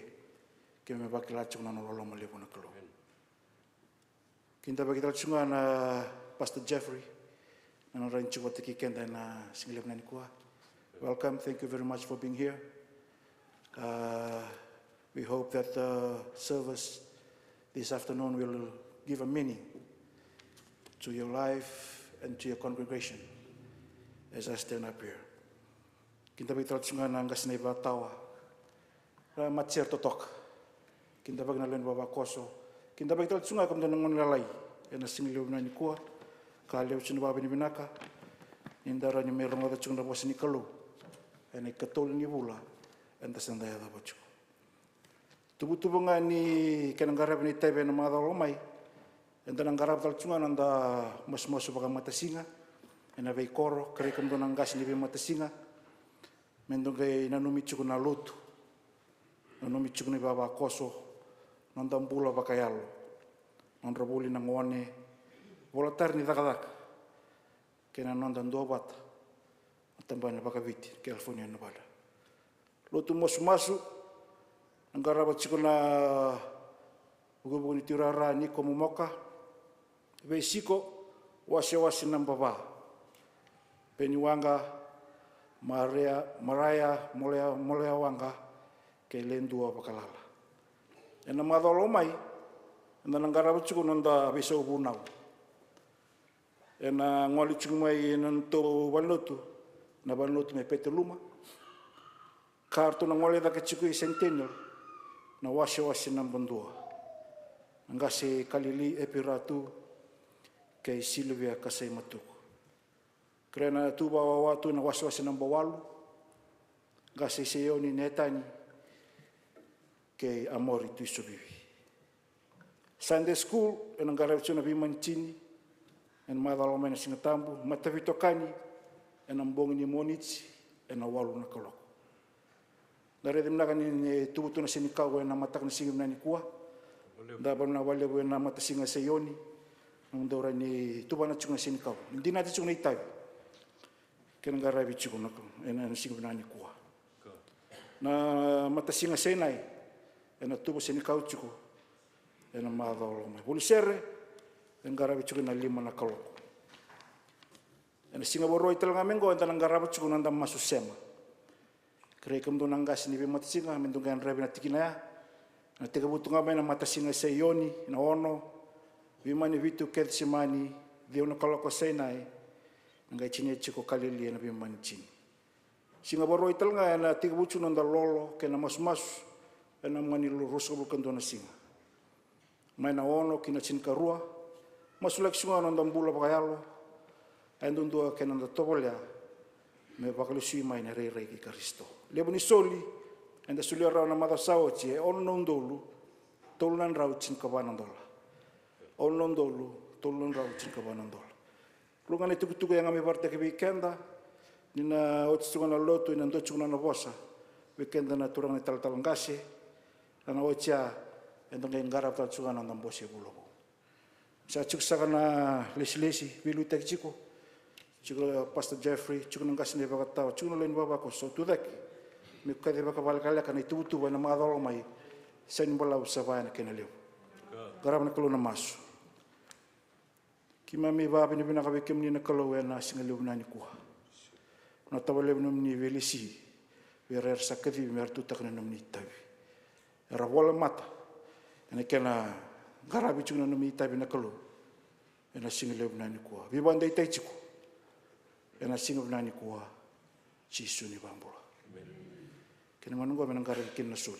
keimami vakila tiko na nona loloma levu na Kalou. Kidavaki tale tiko ga na Pastor Jeffrey na nona rawa ni tiko vata kei keda ena siga levu vinaka nikua. Welcome, thank you very much for being here. Uh, we hope that the service this afternoon will give a meaning to your life and to your congregation as I stand up here. Kidavaki tale tiko ga na qase na ivakatawa, ra matasere totoka. Kidavaki na lewe ni vavakoso. Kidavaki tale tiko ga e kemudou na gone lalai ena siga levu vinaka nikua. Ka levu tiko na vakavinavinaka ni da rawa ni mai rogoca tiko na vosa ni Kalou ena ikatolu ni vula eda sa da yacova tiko. Tuvatuva ga ni kena qaravi na itavi ena macawa lako mai, eda na qarava tale tiko ga na noda masumasu vakamatasiga ena veikoro, kerei kemudou na qase ni veimatasiga me dou qai nanumi tiko na lotu, nanumi tiko na ivavakoso, noda bula vakayalo, nodra vuli na gone, volatari ni cakacaka, kei na noda duavata na tabana vakaviti California, Nevada. Lotu masumasu na qarava tiko na vukevuke ni tiurara Niko Momoka, Veisiko, wasewase naba va, Peni Waqa, Maria, Maraia, Molea, Molea Waqa, kei Ledua Vakalala. Ena macawa lako mai eda na qarava tiko na noda veisau vunau. Ena gole tiko mai ena nodatou valenilotu, na valenilotu mai Petaluma, ka ratou na gole cake tiko i Centennial, na wasewase naba dua, na qase Kalili Epiratu kei Silivia Kasaimatuku. Kerea na tu vakawawa tu na wasewase naba walu, qase i Saioni, Netani kei Amori Tuisovivi. Sunday school ena qaravi tiko na veimani tini ena macawa loma mai na Siga Tabu. Mataveitokani ena bogi ni Moniti ena walu na kaloko. Da raica vinaka ni, ni tubu tu na senikau ena mataka ni siga vinaka nikua. Da vakavinavinaka vakalevu ena matasiga Saioni na nomudou rawa ni tuvana tiko na senikau. Ni dinati tiko na itavi kei na qaravi tiko na, ena, ena siga vinaka nikua. Na matasiga Sainai ena tuva senikau tiko ena macawa loma mai. Vuli sere ena qaravi tiko ena lima na kaloko. Ena siga Vakarauwai tale ga mai qo eda na qarava tiko na noda masu sema. Kerei kemudou na qase ni veimatasiga me dou qai yadravi na tikina ya. Na tekivu tu ga mai na matasiga Saioni na ono, veimani vitu Kecisemani, ciwa na kaloko Sainai, na qai tinia tiko Kalili ena veimani tini. Siga Vakarauwai tale ga ena tekivu tiko na noda lolo kei na masumasu ena loma ni ruasagavulu ka dua na siga. Mai na ono ki na tinikarua, masulaki tiko ga na noda bula vakayalo, e duadua kei na noda tovolea me vakalesui mai na irairai kei Karisito. Levu ni soli eda solia rawa na macawa sa oti e ono na udolu tolu na drau tinikava na dola. Ono na udolu tolu na drau tinikava na dola. Rua ga na itukutuku e yaga me vakaraitaki vei keda, ni na oti tiko ga na lotu ena dua tiko na nona vosa vei keda na turaga na italatala qase. Ena oti ya eda qai qarava tale tiko ga na noda bose vulavula. Sa tiko saka na lesilesi veiliutaki tiko, tiko Pastor Jeffrey, tiko na qase na ivakatawa, tiko na lewe ni vavakoso, tucake me kacivaka vakalekaleka na ituvatuva ena macawa loma mai. Sa ni balavu sa vaya na kena levu. Qarava na Kalou na masu. Keimami vakavinavinaka vei kemuni na Kalou ena siga levu vinaka nikua. Na tavalevu nomuni veilesi vei ira era sa kacivi me ra tutaka na nomuni itavi. Era vola mata ena kena qaravi tiko na nomuni itavi na Kalou. Ena siga levu vinaka nikua veivakadeitaki tiko ena siga vinaka nikua. Jisu ni vakabula. Kena mani qo me na qaravi kina na soli.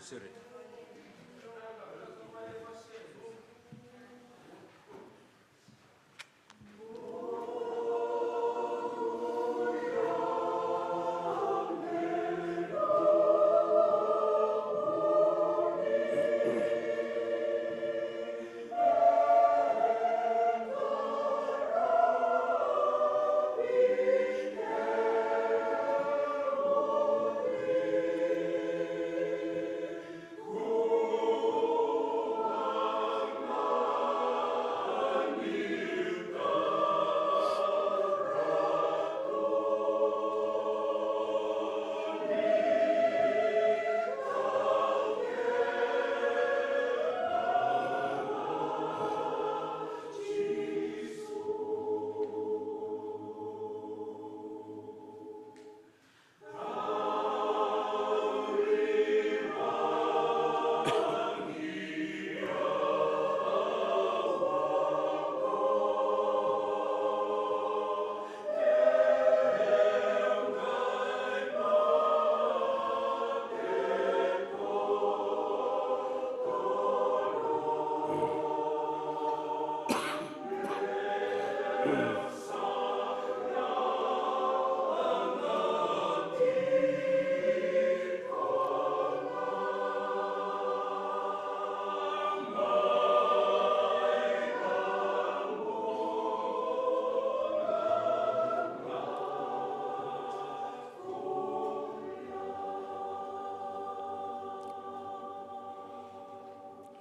Sere.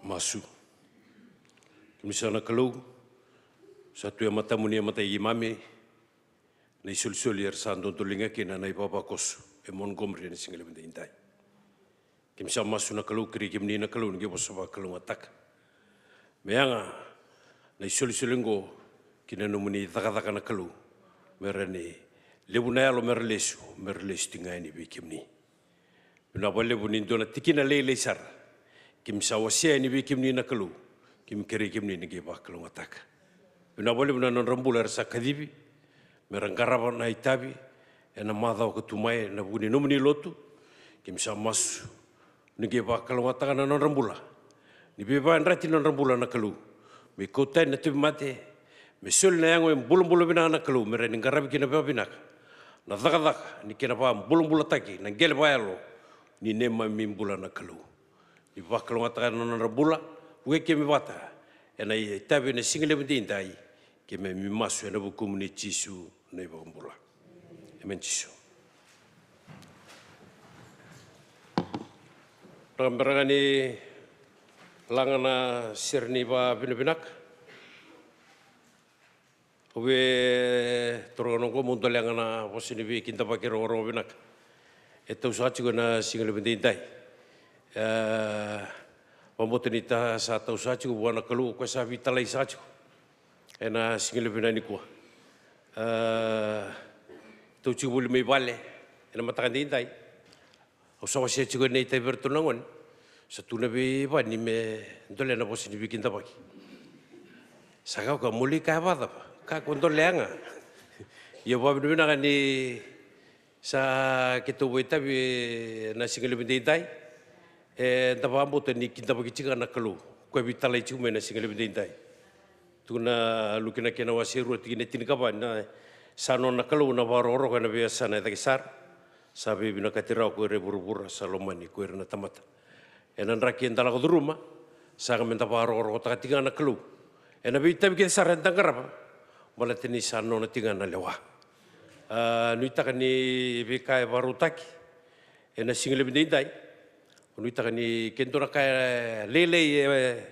Masu. Kemuni sa na Kalou, sa tu e matamuni e matai keimami na isolisoli era sa dodoliga kina na ivavakoso e Montgomery ena siga levu edaidai. Keimami sa masu na Kalou, kerei kemuni na Kalou ni qai vosa vakalougatataka me yaga na isolisoli oqo ki na nomuni cakacaka na Kalou, me rawa ni levu na yalo me ra lesu, me ra lesu tiko ga yani vei kemuni. Vinaka vakalevu ni dua na tikina lailai sara keimami sa wasea yani vei kemuni na Kalou, keimami kerei kemuni ni qai vakalougatataka. Vinaka vakalevu na nodra bula era sa kacivi me ra qarava na itavi ena macawa ka tu mai ena vuku ni nomuni lotu. Keimami sa masu ni qai vakalougatataka na nodra bula, ni veivakayadrati na nodra bula na Kalou, me kauta yani na tauvimate, me soli na yago e bulabula vinaka na Kalou, me rawa ni qaravi kina vakavinaka na cakacaka ni kena vakabulabulataki na qele vakayalo ni neimami bula na Kalou. Ni vakalougatataka na nodra bula, vukei keimami vata ena itavi ena siga levu edaidai, keimami masu ena vukumuni Jisu na iVakabula. Emeni Jisu. Raka bera ga ni laga na sere ni vakavinavinaka. Au via taura na gauna oqo meu dolega na vosa ni veikidavaki rawarawa vinaka e tau saka tiko ena siga levu edaidai. E, vakabauta ni ta sa tau saka tiko vua na Kalou, o koya sa veitalai saka tiko ena siga levu nikua. E, tau tiko voli mai vale ena mataka edaidai. Au sa wasea tiko ena itavi vei iratou na gone. Sa tukuna vei Vani me dolea na vosa ni veikidavaki. Sa kaya o koya, mo lai kaya vakacava? Kaya ko dolea ga. Ia vakavinavinaka ni sa keitou vakaitavi ena siga levu edaidai. Eda vakabauta ni kidavaki tiko ga na Kalou, o koya veitalai tiko mai ena siga levu edaidai. Tukuna Luke na kena wase e rua tikina e tinikava, ni sa nona na Kalou na vakarokoroko ena veiyasana e cake sara. Sa veivinakati rawa ko ira e vuravura, sa lomani ko ira na tamata. Ena draki eda lako curuma, sa ka meda vakarokorokotaka tiko ga na Kalou ena veitavi kece sara eda qarava, baleta ni sa nona tiko ga na lewa. A, nuitaka ni veika e vakarautaki ena siga levu edaidai. Au nuitaka ni ke dua na ka e lailai e,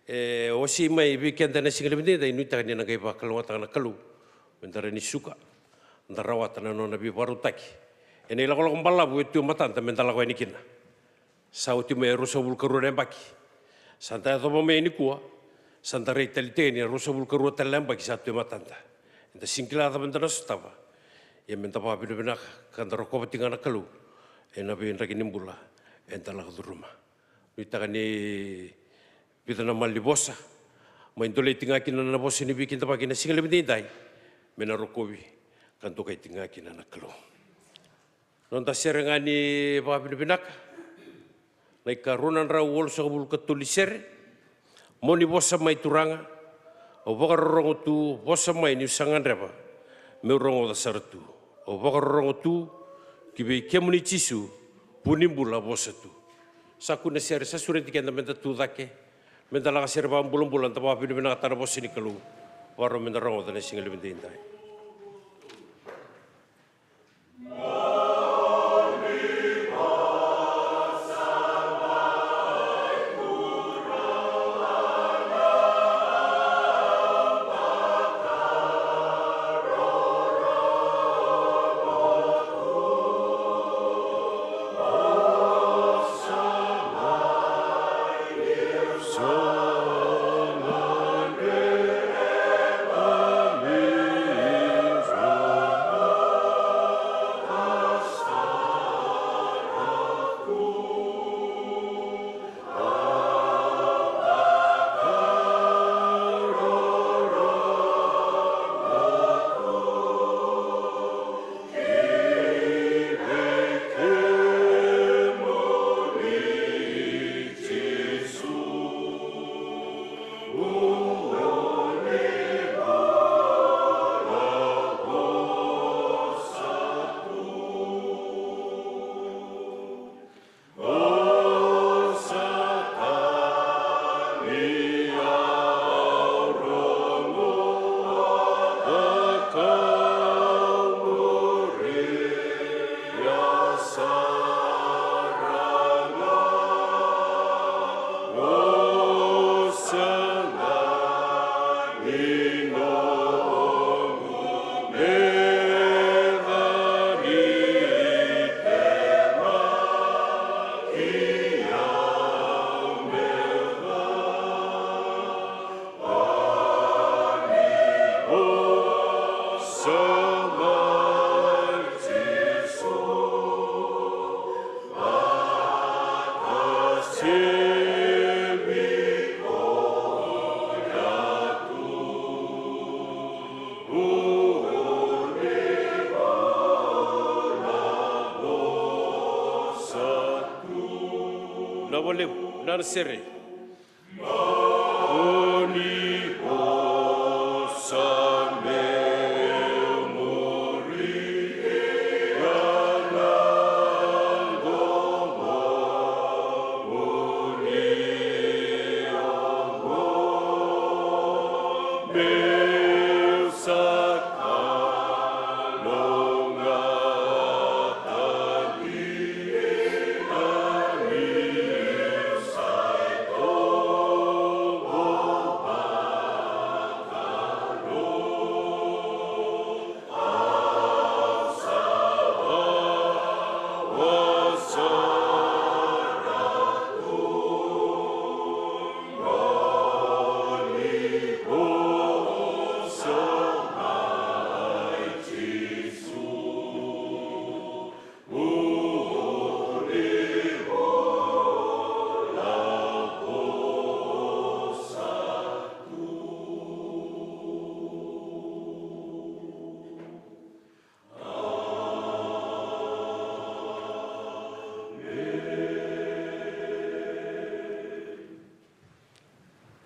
e wasei mai vei keda ena siga levu edaidai, nuitaka ni na qai vakalougatataka na Kalou meda rawa ni suka, da rawata na nona veivakarautaki ena ilakolako balavu e tu e matada meda lako yani kina. Sa oti mai e ruasagavulu ka rua na yabaki. Sa da yacova mai nikua, sa da rai tale tiko yani e ruasagavulu ka rua tale na yabaki sa tu e matada. Eda sega ni kila cava eda na sotava. Ia meda vakavinavinaka ka da rokova tiko ga na Kalou ena veidraki ni bula eda lako curuma. Nuitaka ni vica na mala ni vosa mai dolei tiko ga kina na vosa ni veikidavaki ena siga levu edaidai, me na rokovi ka dokai tiko ga kina na Kalou. Noda sere ga ni vakavinavinaka. Na ika rua na drau walusagavulu ka tolu ni sere. Mo ni vosa mai, Turaga, au vakarorogo tu, vosa mai ni'u sa gadreva me'u rogoca sara tu. Au vakarorogo tu ki vei kemuni Jisu, vu ni bula, vosa tu. Sa kua na sere, sa sureti keda meda tu cake, meda laga sere vakabulabula, da vakavinavinakataka na vosa ni Kalou. Vakarau meda rogoca na siga levu edaidai. Na valevu na sere.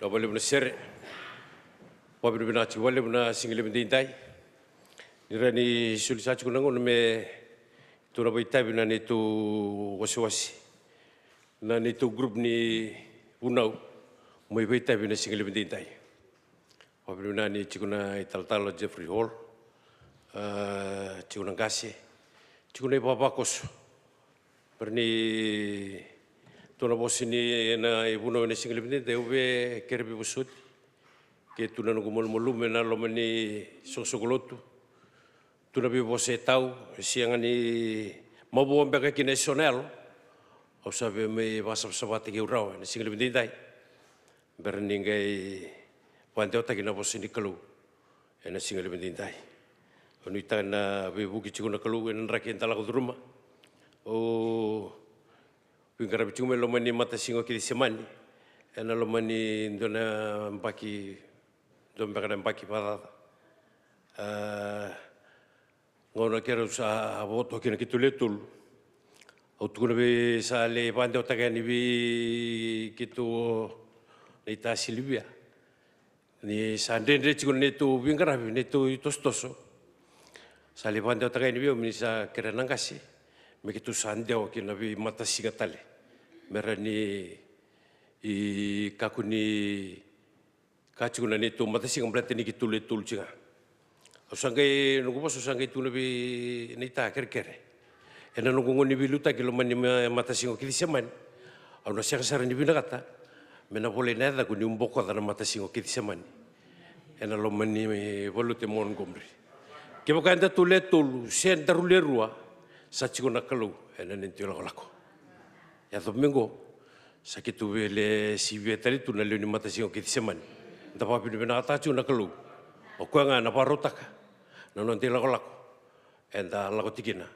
Na valevu na sere. Vakavinavinaka tiko valevu na siga levu edaidai. Ni rawa ni soli sa tiko na gauna me tou na vakaitavi na neitou wasewase, na neitou group ni vunau, mai vakaitavi na siga levu edaidai. Vakavinavinaka ni tiko na italatala Jeffrey Hall, a, tiko na qase, tiko na ivavakoso. Bera ni tou na vosa ni ena ivunau ena siga levu edaidai, au via kere veivosoti. Ke tu na noqu malumalumu ena loma ni soqosoqo lotu, tu na veivosa e tau, e sega ni mavoa beka kina eso na yalo, au sa via mai vakasavasavataki au rawa ena siga levu edaidai. Bera ni qai vakadewataki na vosa ni Kalou ena siga levu edaidai. Au nuitaka na veivuke tiko na Kalou ena draki eda lako curuma. Au veiqaravi tiko mai loma ni matasiga o Kecisemani, ena loma ni dua na yabaki, dua beka na yabaki vakacaca. A, gauna keirau sa voto kina keitou lewe tolu, Au tukuna vei, sa lai vakadewataka yani vei keitou na ita Silivia ni sa dredre tiko na neitou veiqaravi, neitou itosotoso. Sa lai vakadewataka yani vei au me ni sa kerea na qase me keitou sa dewa ki na veimatasiga tale, me ra ni kakua ni ka tiko na neitou matasiga baleta ni keitou le tolu tiko ga. Au sa qai, noqu vosa au sa qai tukuna vei na ita kerekere, ena noqu gauna ni veiliutaki loma ni ma- matasiga o Kecisemani, au na sega sara ni vinakata me na volai na yacaqu niu bokoca na matasiga o Kecisemani ena loma ni valuta e Montgomery. Kevaka edatou le tolu se daru le rua, sa tiko na Kalou ena neitou ilakolako. Yaco mai qo, sa keitou via le sivia tale tu na lewe ni matasiga o Kecisemani. Da vakavinavinakataka tiko na Kalou. O koya ga ena vakarautaka na noda ilakolako eda lako tiko kina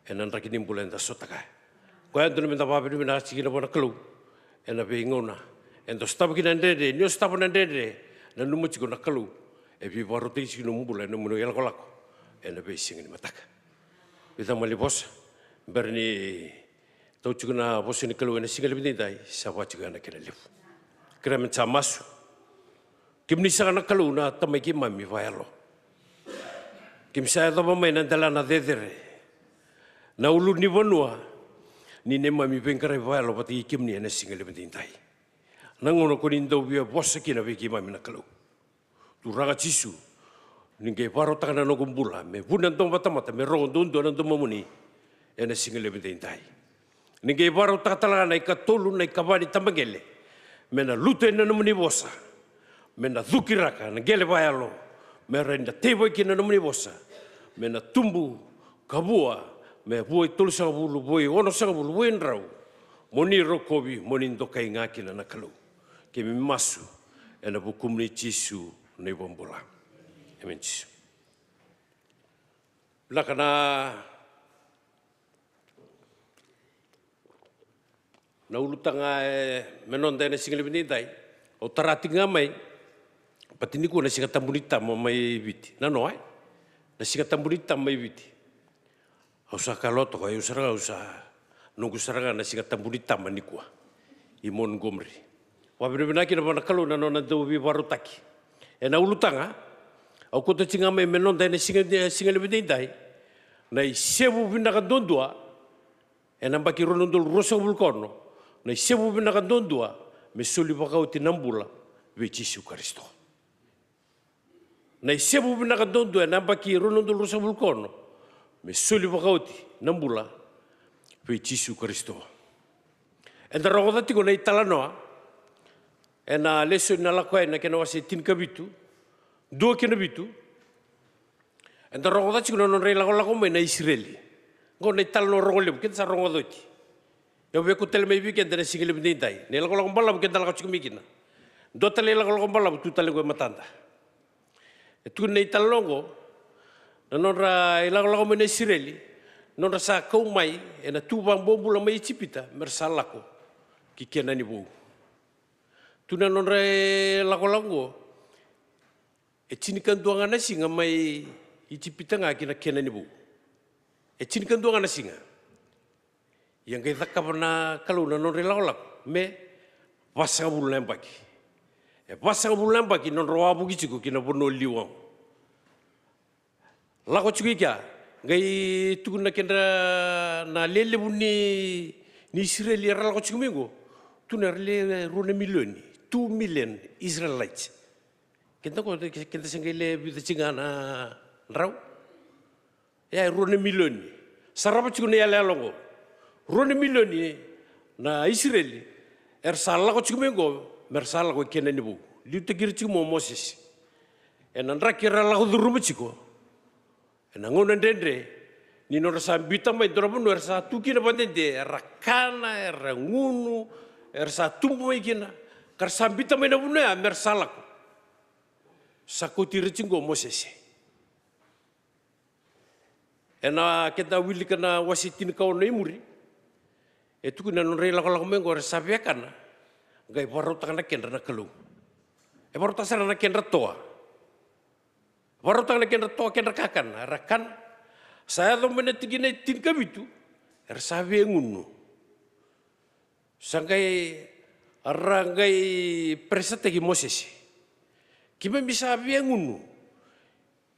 ena draki ni bula eda sota kaya. Koya e dodonu meda vakavinavinaka tiko kina vua na Kalou ena veigauna eda sotava kina na dredre. Ni o sotava na dredre, nanuma tiko na Kalou e veivakarautaki tiko na nomu bula ena nomu ilakolako ena veisiga ni mataka. Vica mali vosa bera ni tau tiko na vosa ni Kalou ena siga levu edaidai, sa vaka tiko ya na kena levu. Kerea me da sa masu. Kemuni saka na Kalou na Tamai keimami vakayalo. Keimami sa yacova mai na dela na cecere, na ulunivanua ni neimami veiqaravi vakayalo vata kei kemuni ena siga levu edaidai. Na gauna ko ni dau via vosa kina vei keimami na Kalou. Turaga Jisu, ni qai vakarautaka na noqu bula me vu na domo vakatamata, me rogo duadua na domomuni ena siga levu edaidai. Ni qai vakarautaka tale ga na ikatolu, na ikava ni tabaqele me na lutu ena nomuni vosa, me na cukiraka na qele vakayalo, me rawa ni na teivaki kina na nomuni vosa, me na tubu ka vua, me vua i tolusagavulu, vua i onosagavulu, vua i drau. Mo ni rokovi, mo ni dokai ga kina na Kalou. Keimami masu ena vukumuni Jisu na iVakabula. Emeni Jisu. Vinaka na, na ulutaga e me noda ena siga levu edaidai. Au tara tiko ga mai, baleta nikua na Siga Tabu ni Tama mai Viti. Na noa, e? Na Siga Tabu ni Tama mai Viti. Au sa kalotoka, au sara ga, au sa noqu sara ga na Siga Tabu ni Tama nikua i Montgomery. Vakavinavinaka kina vua na Kalou na nona dau veivakarautaki. Ena ulutaga, au kauta tiko ga mai me noda ena siga, siga levu edaidai. Na isevu vinaka duadua ena yabaki rua na udolu ruasagavulu ka ono. Na isevu vinaka duadua me soli vakaoti na bula vei Jisu Karisito. Na isevu vinaka duadua ena yabaki rua na udolu ruasagavulu ka ono me soli vakaoti na bula vei Jisu Karisito. Eda rogoca tiko na italanoa ena lesoni na Lako Yani na kena wase tinikavitu, dua ki na vitu. Eda rogoca tiko na nodra ilakolako mai na Isireli. Qo na italanoa rogo levu keda sa rogoca oti. Au via kauta tale mai vei keda ena siga levu edaidai, na ilakolako balavu keda lako tiko mai kina. Dua tale ilakolako balavu tu tale qo e matada. E tukuni na italanoa qo na nodra ilakolako mai na Isireli, nodra sa kau mai ena tu vakabobula mai Ijipita me ra sa lako ki Kenani Vou. Tu na nodra ilakolako qo, e tinikadua ga na siga mai Ijipita ga ki na Kenani Vou. E tinikadua ga na siga. Ia qai cakava na Kalou na nodra ilakolako me vasagavulu na yabaki. E vasagavulu na yabaki nodra wavoki tiko ki na vanua liwa. Lako tiko i kea, qai tukuna na kedra na lelevu ni, ni Isireli era lako tiko mai qo. Tu na era le rua na milioni, two million Israelites. Keda qo, keda se qai le vica tiko ga na drau. Ia e rua na milioni. Sarava tiko na iyaloyalo oqo. Rua na milioni na Isireli era sa lako tiko mai oqo me ra sa lako i Kenani Vou. Liutaki ira tiko mai o Mosese ena draki era lako curuma tiko ena gauna dredre, ni nodra sa biuta mai dua na vanua era sa tu kina vakadede, era kana, era gunu, era sa tubu mai kina, ka ra sa biuta mai na vanua ya me ra sa lako. Sa kauti ira tiko o Mosese. Ena keda wilika na wase tinikaono i muri, e tukuna na nodra ilakolako mai oqo era sa via kana, qai vakarautaka na kedra na Kalou. E vakarautaka sara na kedra toa. Vakarautaka na kedra toa, kedra kakana, era kana. Sa yaco mai na tikina e tinikavitu, era sa via gunu. Sa qai, ra qai peresataki Mosese. Keimami sa via gunu.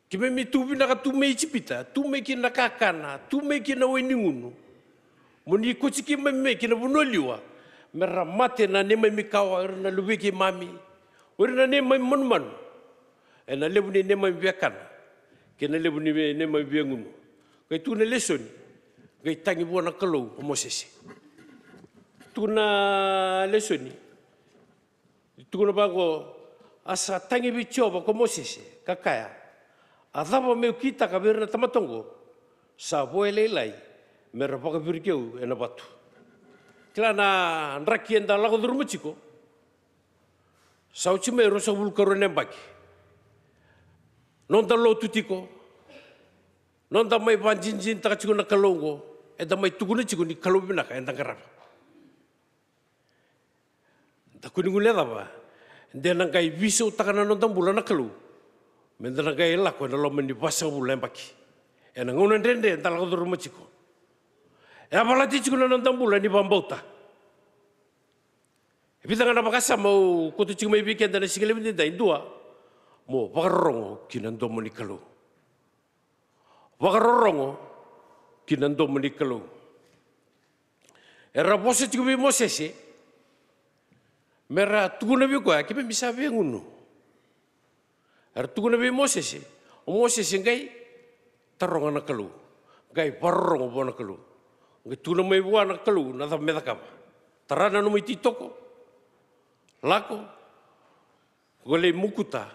Keimami tu vinaka tu mai Ijipita, tu mai ki na kakana, tu mai ki na wai ni gunu. Mo ni kauti keimami mai ki na vanua liwa, me ra mate na neimami kawa, o ira na luvei keimami, o ira na neimami manumanu, e na levu ni neimami viakana kei na levu ni neimami viagunu. Qai tukuna na lesoni, qai tagi vua na Kalou o Mosese. Tukuna na lesoni, tukuna vaqo: A sa tagi vei Jiova ko Mosese ka kaya: A cava me'u kitaka vei ira na tamata oqo? Sa vo e lailai me ra vakaviri keu e na vatu. Kila na draki eda lako curuma tiko. Sa oti mai ruasagavulu ka rua na yabaki. Noda lotu tiko, noda mai vakajinijinitaka tiko na Kalou oqo, eda mai tukuna tiko ni Kalou vinaka eda qarava. Da kua ni guilecava de na qai veisautaka na noda bula na Kalou, me da na qai lako e na loma ni vasagavulu na yabaki. E na gauna dredre da lako curuma tiko, e a valati tiko na noda bula ni vakabauta. E vica ga na vakasama au kauta tiko mai vei keda na siga levu edaidai. Dua, mo vakarorogo ki na domo ni Kalou. Vakarorogo ki na domo ni Kalou. Era vosa tiko vei Mosese me ra tukuna vei koya, keimami sa via gunu. Era tukuna vei Mosese, o Mosese qai taroga na Kalou, qai vakarorogo vua na Kalou. Qai tukuna mai vua na Kalou na cava me cakava. Tara na nomu ititoko, lako, qo lai mokuta,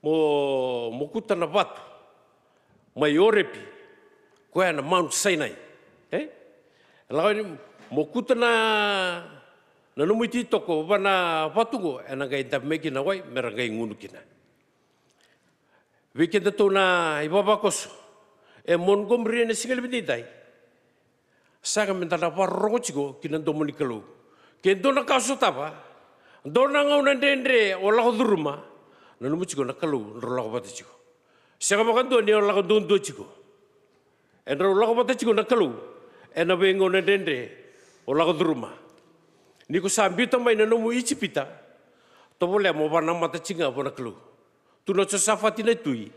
mo mokuta na vatu mai Orepi, koya na Mount Sinai. E lako yani, mokuta na, na nomu ititoko va na vatu qo, e na qai dabe mai kina na wai me ra qai gunu kina. Vei kedatou na ivavakoso e Montgomery e na siga levu edaidai, sa yaga me da na vakarorogo tiko ki na domo ni Kalou. Ke dua na ka o sotava, dua na gauna dredre o lako curuma, nanuma tiko na Kalou drau lako vata tiko. Sega vakadua ni o lako duadua tiko. E drau lako vata tiko na Kalou e na veigauna dredre o lako curuma. Ni ko sa biuta mai na nomu Ijipita, tovolea mo vakanamata tiko ga vua na Kalou. Tu na Josafati na tui,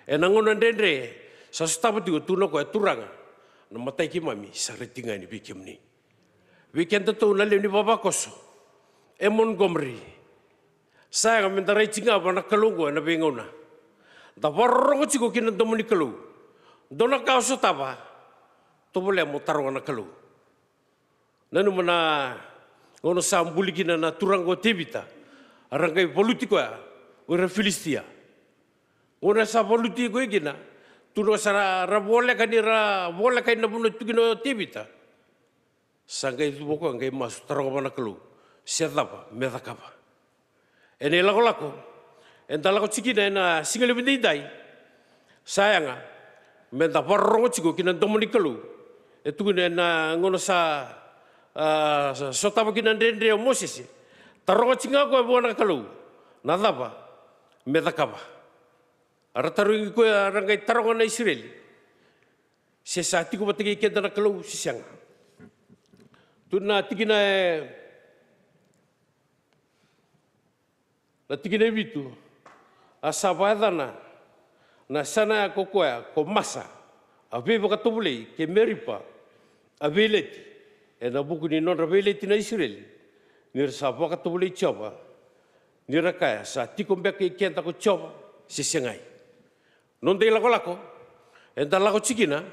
e na gauna dredre sa sotava tiko, tukuna o koya, Turaga, na matai keimami sa rai tiko ga yani vei kemuni. Vei kedatou na lewe ni vavakoso e Montgomery, sa yaga me da rai tiko ga vua na Kalou oqo e na veigauna. Da vakarorogo tiko ki na domo ni Kalou. Dua na ka o sotava, tovolea mo taroga na Kalou. Nanuma na gauna sa buli kina na turaga o Tevita, a ra qai valuti koya o ira Filisitia. Gauna sa valuti koya kina, tukuna sa ra, ra voleka ni ra voleka i na vanua tu kina o Tevita. Sa qai cuva koya, qai masu, taroga vua na Kalou se cava me cakava. E na ilakolako eda lako tiko kina e na siga levu edaidai, sa yaga me da vakarorogo tiko ki na domo ni Kalou. E tukuna e na gauna sa, a, sa sotava kina na dredre o Mosese, taroga tiko ga o koya vua na Kalou na cava me cakava. A ra tarogi koya, a ra qai taroga na Isireli se sa tiko vata kei keda na Kalou se sega. Tu na tikina e, na tikina e vitu: A sa vakayacana na yasana ya ko koya ko Masa, a veivakatovolei, kei Meripa, a veileti, e na vuku ni nodra veileti na Isireli, ni ra sa vakatovolei Jiova, ni ra kaya, Sa tiko beka kei keda ko Jiova se segai? Noda ilakolako eda lako tiko kina,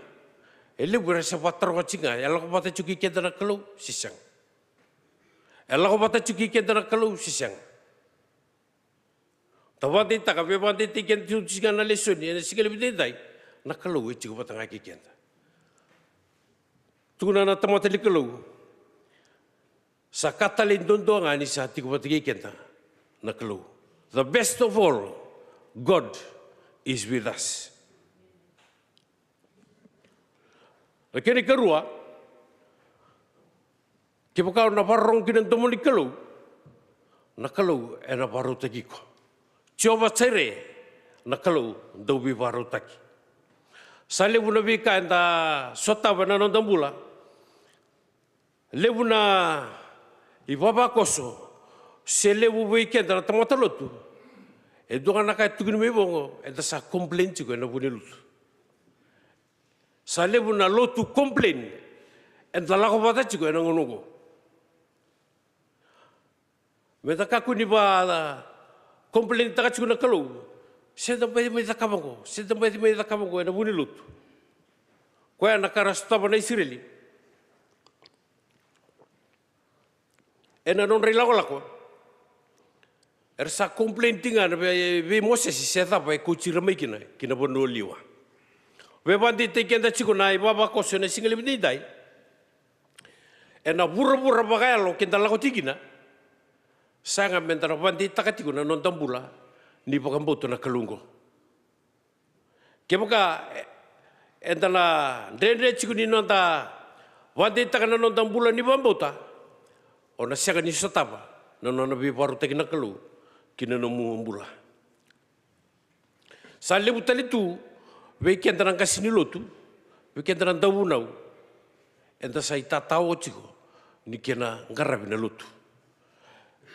e levu era sa vakataroga tiko ga, e lako vata tiko kei keda na Kalou se sega? E lako vata tiko kei keda na Kalou se sega? Da vakadeitaka, veivakadeitaki keda tiko tiko ga na lesoni e na siga levu edaidai, na Kalou e tiko vata ga kei keda. Tukuna na tamata ni Kalou, sa ka talei duadua ga ni sa tiko vata kei keda na Kalou. The best of all, God is with us. Na kena ikarua, kevaka o na vakarorogo ki na domo ni Kalou, na Kalou ena vakarautaki iko. Jiova Jaire, na Kalou dauveivakarautaki. Sa levu na veika eda sotava ena noda bula, Levu na ivavakoso se levu vei keda na tamata lotu, e dua ga na ka e tukuni mai vaqo, eda sa complain tiko ena vuku ni lotu. Sa levu na lotu complain eda lako vata tiko ena gauna oqo. Meda kakua ni va complain taka tiko na Kalou, se da baci mai cakava oqo, se da baci mai cakava oqo ena vuku ni lotu. Koya na ka ra sotava na Isireli ena nodra ilakolako. Era sa complain tiko ga na vei, vei Mosese se cava e kauti ira mai kina ki na vanua o liwa. Veivakadeitaki keda tiko na ivavakoso ena siga levu nidai, ena vuravura vakayalo keda lako tiko kina. Sa yaga meda na vakadeitaka tiko na noda bula ni vakabauta na Kalou oqo. Kevaka e, eda na dredre tiko ni noda vakadeitaka na noda bula ni vakabauta, o na sega ni sotava na nona veivakarautaki na Kalou ki na nomu bula. Sa levu tale tu vei keda na qase ni lotu, vei keda na dauvunau, eda sa itatao tiko ni kena qaravi na lotu.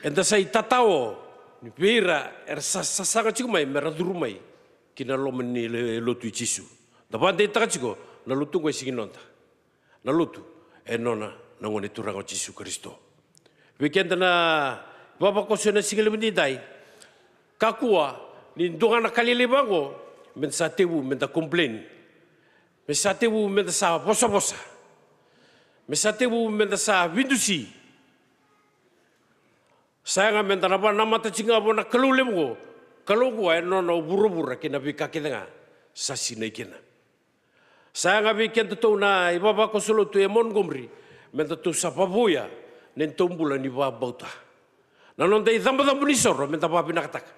Eda sa itatao ni vei ira era sa sasaga tiko mai mera curu mai ki na loma ni le-, lotu i Jisu. Da vakadeitaka tiko na lotu oqo e sega ni noda. Na lotu e nona na Gone Turaga o Jisu Karisito. Vei keda na ivavakoso ena siga levu nidai, kakua ni dua ga na ka lailai vaqo meda sa tevu meda complain, me sa tevu meda sa vosavosa, me sa tevu meda sa vidusi. Sa yaga meda na vakanamata tiko ga vua na Kalou levu oqo. Kalou oqo e nona o vuravura kei na veika kece ga sa sinai kina. Sa yaga vei kedatou na ivavakoso lotu e Montgomery, medatou sa vakavouya na nedatou bula ni vakabauta. Na noda icabocabo ni soro meda vakavinakataka.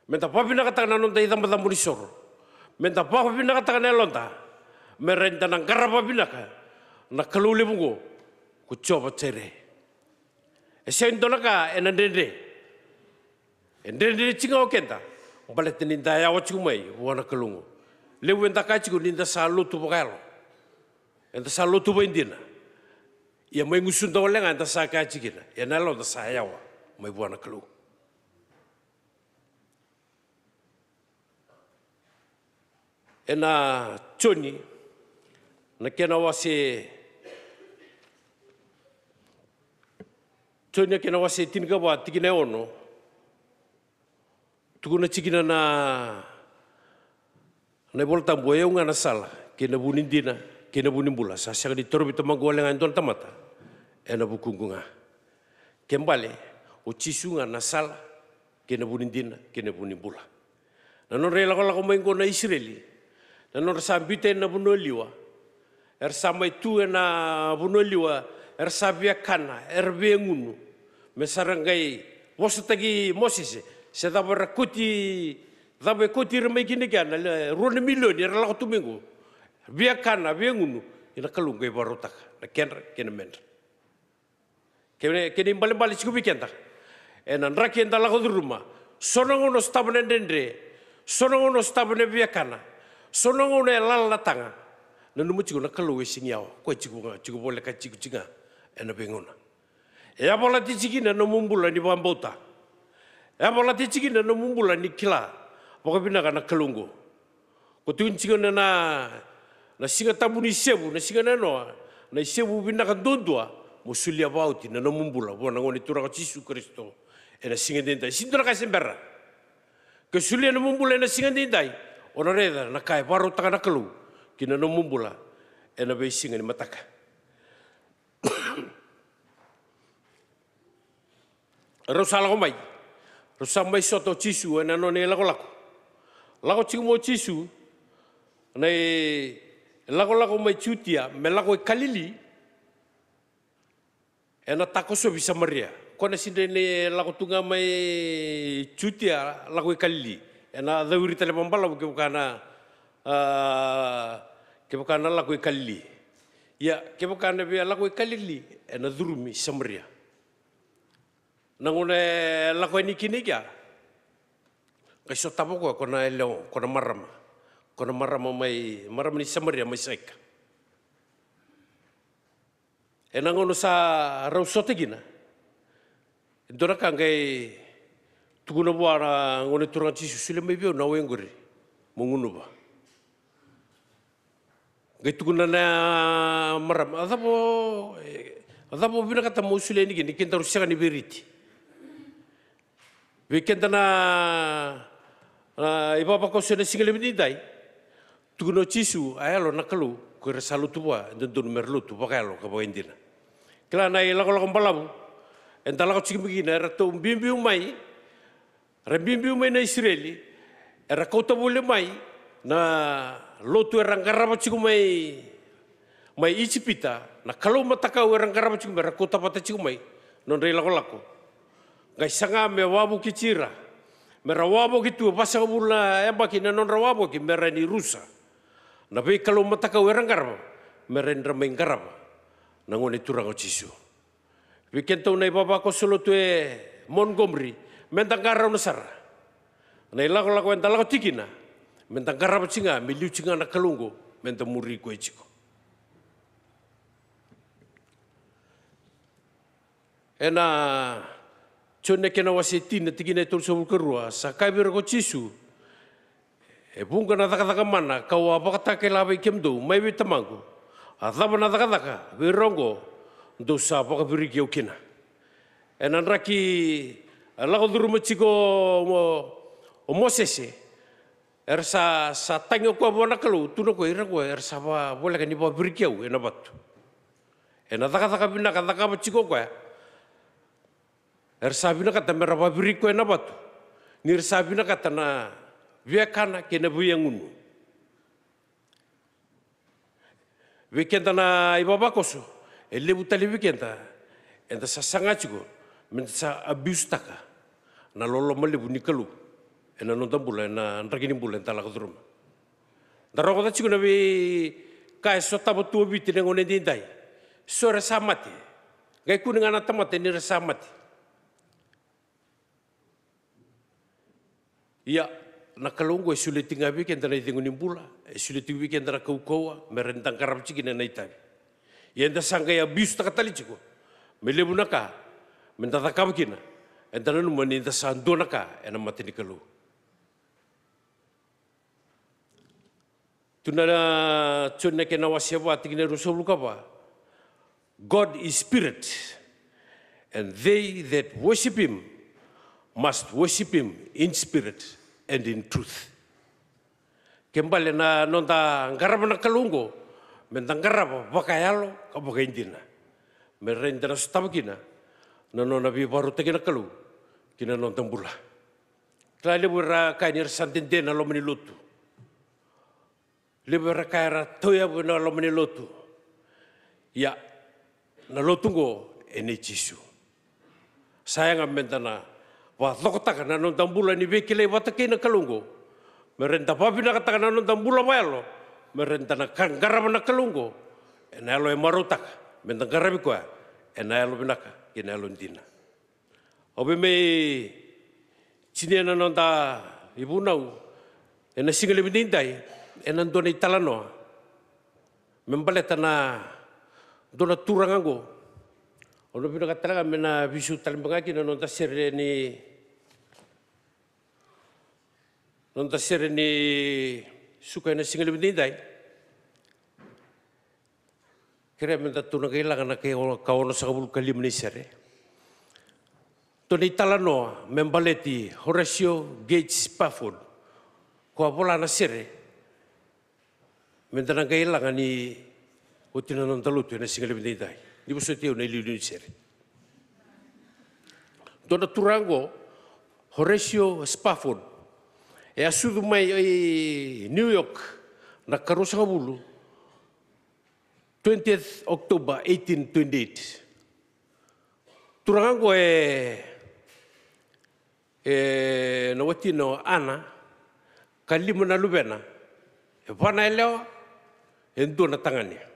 Meda vakavinakataka na noda icabocabo ni soro. Meda vakavinakataka na yaloda, me rawa ni da na qarava vinaka na Kalou levu oqo ko Jiova Jaire. E sega ni dua na ka ena dredre. E dredre tiko ga o keda baleta ni da yawa tiko mai vua na Kalou oqo. Levu eda kaya tiko ni da sa lotu vakayalo, eda sa lotu vakaidina. Ia mai gusuda wale ga eda sa kaya tiko kina, ia na yaloda sa yawa mai vua na Kalou. Ena Joni na kena wase, Joni na kena wase tinikava, tikina e ono, tukuna tiko kina na, na iVolatabu: O yau ga na sala, kei na vu ni dina, kei na vu ni bula. Sa sega ni torovi tamaqu wale ga e dua na tamata ena vukuqu ga. Ke bale, o Jisu ga na sala, kei na vu ni dina, kei na vu ni bula. Na nodra ilakolako mai oqo na Isireli, na nodra sa biuta yani na vanua liwa, era sa mai tu ena vanua liwa, era sa viakana, era viagunu, me sa ra qai vosataki Mosese, se cava era kauti, cava e kauti ira mai kina kea na le, rua na milioni era lako tu mai oqo. Viakana, viagunu, ia na Kalou qai vakarautaka na kedra kei na medra. Kena, kena ibalebale tiko vei keda ena draki eda lako curuma. So na gauna o sotava na dredre, so na gauna o sotava na viakana, so na gauna e lala na taga, nanuma tiko na Kalou e sega ni yawa. Koya tiko ga, tiko voleka tiko, tiko ga ena veigauna. E yavalati tiko kina na nomu bula ni vakabauta. E yavalati tiko kina na nomu bula ni kila vakavinaka na Kalou oqo. Ko tukuni tiko na, na, na Siga Tabu ni Sevu, na siga na noa, na isevu vinaka duadua mo solia vakaoti na nomu bula vua na Gone Turaga o Jisu Karisito ena siga edaidai. Sega ni dua na ka e se bera. Ke solia na nomu bula ena siga edaidai, o na raica na ka e vakarautaka na Kalou ki na nomu bula ena veisiga ni mataka. Rau sa lako mai. Rau sa mai sota o Jisu ena nona ilakolako. Lako tiko mai o Jisu, na ilakolako mai Jutia me lako i Kalili, ena takosovi Samaria. Ko na sega ni lako tu ga mai Jutia lako i Kalili. Ena cawiri tale vakabalavu kevaka na, a, kevaka na lako i Kalili. Ia, kevaka na via lako i Kalili, ena curumi Samaria. Na gauna e lako yani kina i kea, qai sotava o koya ko na yalewa, ko na marama, ko na marama mai, marama ni Samaria mai Saika. Ena gauna sa rau sota kina, e dua na ka qai tukuna vua na Gone Turaga o Jisu, solia mai vei au na wai oqori mo gunuva. Qai tukuna na marama, a cava o, e, a cava o vinakata mo solia yani kina, ni kedaru sega ni veiriti? Vei keda na, na ivavakoso ena siga levu nidai, tukuna o Jisu, a yalo na Kalou, ko ira sa lotu vua e dodonu mera lotu vakayalo ka vakaidina. Kila na ilakolako balavu eda lako tiko mai kina, eratou biubiu mai, era biubiu mai na Isireli, era kauta voli mai na lotu era qarava tiko mai, mai Ijipita, na kalou matakau era qarava tiko mai, era kauta vata tiko mai na nodra ilakolako. Qai saga me wavokiti ira, mera wavoki tu e vasagavulu na yabaki na nodra wavoki, mera ni rusa na veikalou matakau era qarava, mera ni ra mai qarava na Gone Turaga o Jisu. Vei kedatou na ivavakoso lotu e Montgomery, meda qarauna sara. Na ilakolako eda lako tiko kina, meda qarava tiko ga, me liu tiko ga na Kalou oqo meda muri koya tiko. Ena Joni na kena wase tini, na tikina e tolusagavulu ka rua, sa kaya vei ira ko Jisu, e vuqa na cakacaka mana kau a vakatakila vei kemudou mai vei Tamaqu. A cava na cakacaka vei ira oqo dou sa vakaviriki au kina? Ena draki a lako curuma tiko o, o Mosese, era sa, sa tagi o koya vua na Kalou, tukuna o koya, ira oqo era sa va, voleka ni vakaviriki au ena vatu. Ena cakacaka vinaka cakava tiko o koya, era sa vinakata mera vakaviriki koya ena vatu, ni ra sa vinakata na viakana kei na veiyagunu. Vei keda na ivavakoso, e levu tale vei keda eda sa saga tiko meda sa abuse-taka na loloma levu ni Kalou ena noda bula, ena draki ni bula eda lako curuma. Da rogoca tiko na veika e sotava tu o Viti ena gauna edaidai. So era sa mate. Qai kune ga na tamata ni ra sa mate. Ia, na Kalou oqo e solia tiko ga vei keda na icegu ni bula, e solia tiko vei keda na kaukauwa mera ni da qarava tiko kina na itavi. Ia eda sa qai abuse-taka tale tiko me levu na ka meda cakava kina, eda nanuma ni da sa dua na ka ena mata ni Kalou. Tu na Joni na kena wase va, tikina e ruasagavulu ka va. God is spirit, and they that worship him must worship him in spirit and in truth. Ke bale na noda qarava na Kalou oqo, meda qarava vakayalo ka vakaidina. Me rawa ni da na sotava kina na nona veivakarautaki na Kalou ki na noda bula. Kila levu era kaya ni ra sa dede na loma ni lotu. Levu era kaya era tauyavu ena loma ni lotu. Ia, na lotu oqo e nei Jisu. Sa yaga meda na vakacokotaka na noda bula ni veikilai vata kei na Kalou oqo, me rawa ni da vakavinakataka na noda bula vakayalo, me rawa ni da na ka qarava na Kalou oqo ena yalo e marautaka meda qaravi koya ena yalo vinaka kei na yalo dina. Au via mai tinia na noda ivunau ena siga levu nidai ena dua na italanoa me baleta na dua na turaga oqo. Au na vinakata tale ga me na veisau tale beka ga kina na noda sere ni, noda sere ni suka ena siga levu nidai. Kerea meda tou na qai laga na kai, ka onosagavulu ka lima ni sere. Tou na italanoa me baleti Horatio Gates Spafford, ko a vola na sere. Meda na qai laga ni oti na noda lotu ena siga levu nidai. Ni vosoti au na iliuliu ni sere. Dua na turaga oqo, Horatio Spafford, e a sucu mai i New York na ka ruasagavulu, twentieth October eighteen twenty-eight. Turaga oqo e, e na watina o Ana, ka lima na luvena, e va na yalewa, e dua na tagane.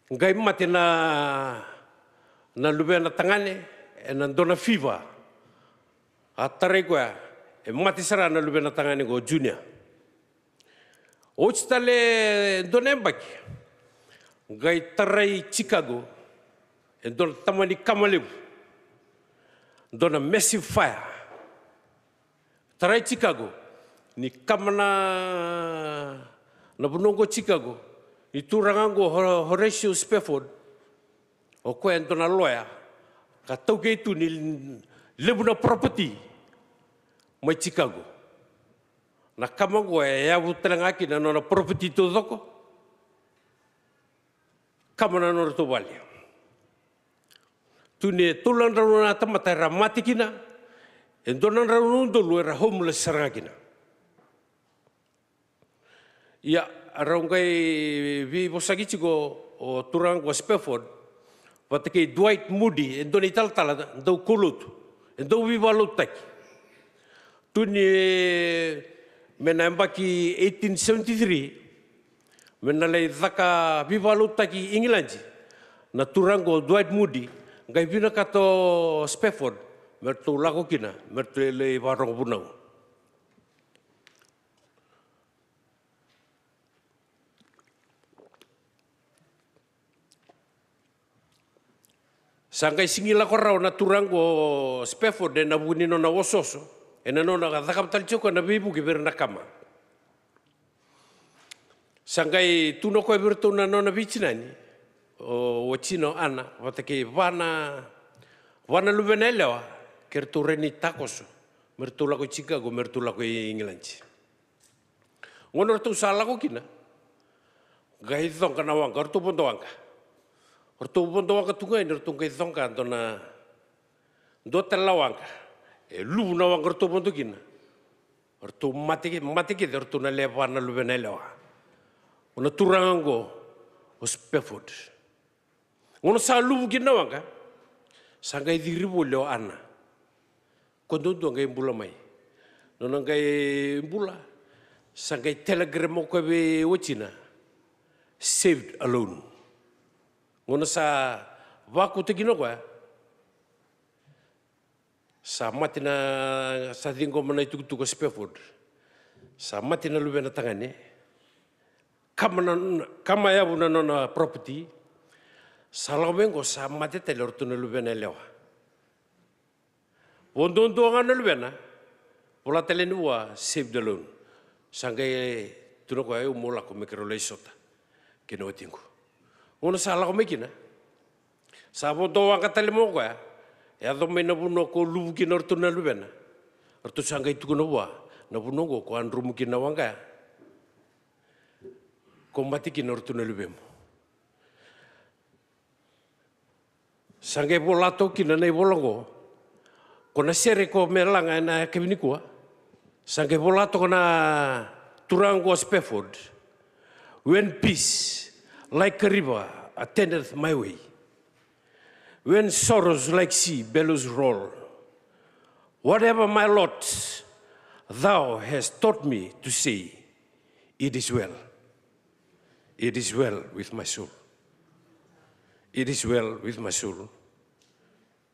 Qai mate na, na luvena tagane ena dua na fiva. A tarai koya, e mate sara na luvena tagane qo, Junior. Oti tale dua na yabaki, Qai tarai Chicago e dua na tamani kama levu, dua na massive fire. Tarai Chicago, ni kama na, na vanua oqo Chicago, ni turaga oqo Ho-, Horatio Spafford, o koya e dua na loya ka taukei tu ni levu na property mai Chicago. Na kama oqo e yavu tale ga kina na nona property taucoko. Kama na nodratou vale. Tu ni e tolu na drau na tamata era mate kina, e dua na drau na udolu era homeless sara ga kina. Ia, rau qai veivosaki tiko o turaga ko Spafford vata kei Dwight Moody, e dua na italatala dau kaulotu, e dau veivakalotutaki. Tu ni me na yabaki eighteen seventy-three, me na lai caka veivakalotutaki i Igiladi, na turaga o Dwight Moody qai vinakata o Spafford me ratou lako kina me ratou lai vakarogo vunau. Sa qai sigi lako rawa na turaga o Spafford ena vuku ni nona osooso, ena nona cakava tale tiko na veivuke vei ira na kama. Sa qai tukuna o koya vei iratou na nona veitinani, o watina o Ana, vata kei va na, va na luvena yalewa, ke ratou rawa ni takoso me ratou lako i Chicago, me ratou lako i Igiladi. Gauna ratou sa lako kina, qai coqa na waqa, ratou vodo waqa. Ratou vodo waqa tu ga yani, ratou qai coqa dua na, dua tale na waqa. E luvu na waqa ratou vodo kina. Ratou mate ke-, mate kece ratou na lewe va na luvena yalewa. O na turaga oqo o Spafford. Gauna sa luvu kina na waqa, sa qai ciri voli o Ana. Ko duadua qai bula mai. Nona qai bula, sa qai telegram o koya vei watina, "Saved alone." Gauna sa vakauta kina o koya, sa mate na, sa ciqoma na itukutuku o Spafford. Sa mate na luvena tagane. Kama na, kama yavu na nona property. Sa lako mai oqo sa mate tale o ratou na luvena yalewa. Vo duadua ga na luvena, vola tale ni vua, "Saved alone." Sa qai tukuna o koya, "Au mo lako me keirau lai sota kei na watiqu." Gauna sa lako mai kina, sa vodo waqa tale mai o koya, yaco mai na vanua ko luvu kina o ratou na luvena. Ratou sa qai tukuna vua, "Na vanua oqo ko a dromu kina na waqa ya, ko mate kina o ratou na luvemu." Sa qai vola toka kina na ivola oqo. Ko na sere ko me laga ena yakavi nikua. Sa qai vola toka na turaga oqo Spafford. "When peace like a river attendeth my way, when sorrows like sea billows roll, whatever my lot, thou hast taught me to say, 'It is well. It is well with my soul. It is well with my soul.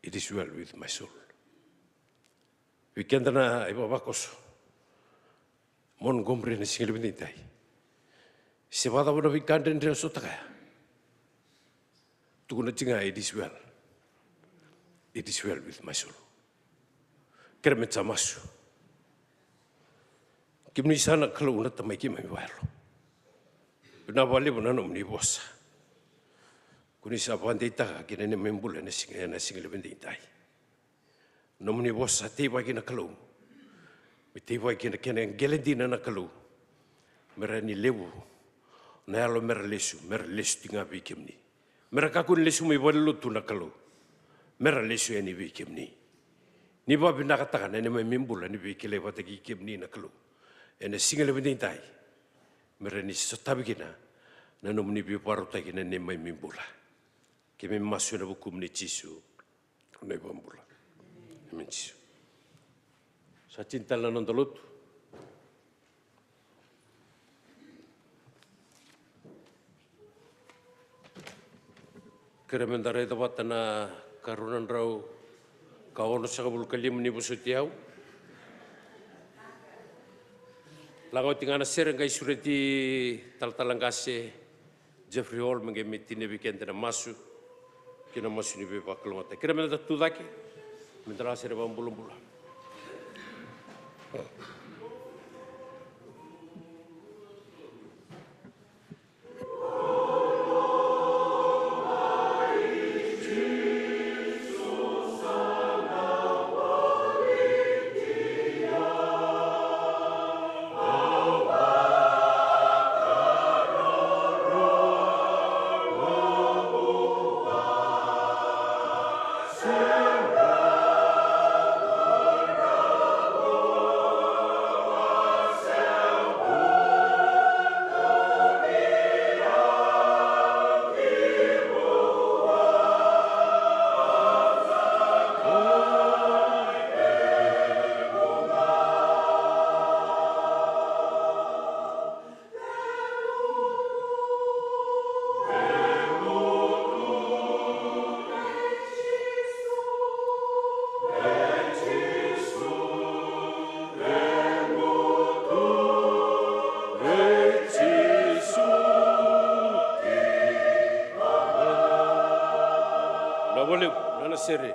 It is well with my soul.'" Vei keda na ivavakoso, Montgomery, na siga levu edaidai. Se vakacava na veika dredre o sota kaya, tukuna tiko ga, "It is well. It is well with my soul." Kerea me da sa masu. Kemuni sa na Kalou na Tamai keimami vakayalo. Vinaka vakalevu na nomuni vosa. Ko ni sa vakadeitaka kina neimami bula ena siga, ena siga levu edaidai. Nomuni vosa sa teivaki na Kalou. Me teivaki kina kena qele dina na Kalou. Me rawa ni levu na yalo me ra lesu, me ra lesu tiko ga vei kemuni. Me ra kakua ni lesu mai valenilotu na Kalou. Me ra lesu yani vei kemuni. Ni vakavinakataka na neimami bula ni veikilai vata kei kemuni na Kalou. Ena siga levu edaidai. Me rawa ni sotavi kina na nomuni veivakarautaki na neimami bula. Keimami masu ena vukumuni Jisu, na iVakabula. Emeni Jisu. Sa tini tale na noda lotu. Kerea me da raica vata na karua na drau ka onosagavulu ka lima ni Vosoti Au. Laga oti ga na sere qai sureti talatala qase Jeffrey Hall me qai me tinia vei keda na masu kei na masu ni veivakalougatataki. Kerea meda tu cake, meda lako sara i vakabulabula. Na voliu, na na sere.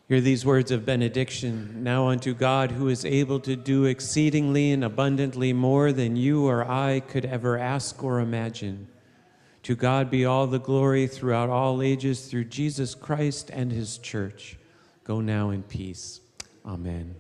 Hear these words of benediction. Now unto God, who is able to do exceedingly and abundantly more than you or I could ever ask or imagine. To God be all the glory throughout all ages through Jesus Christ and his church. Go now in peace. Amen.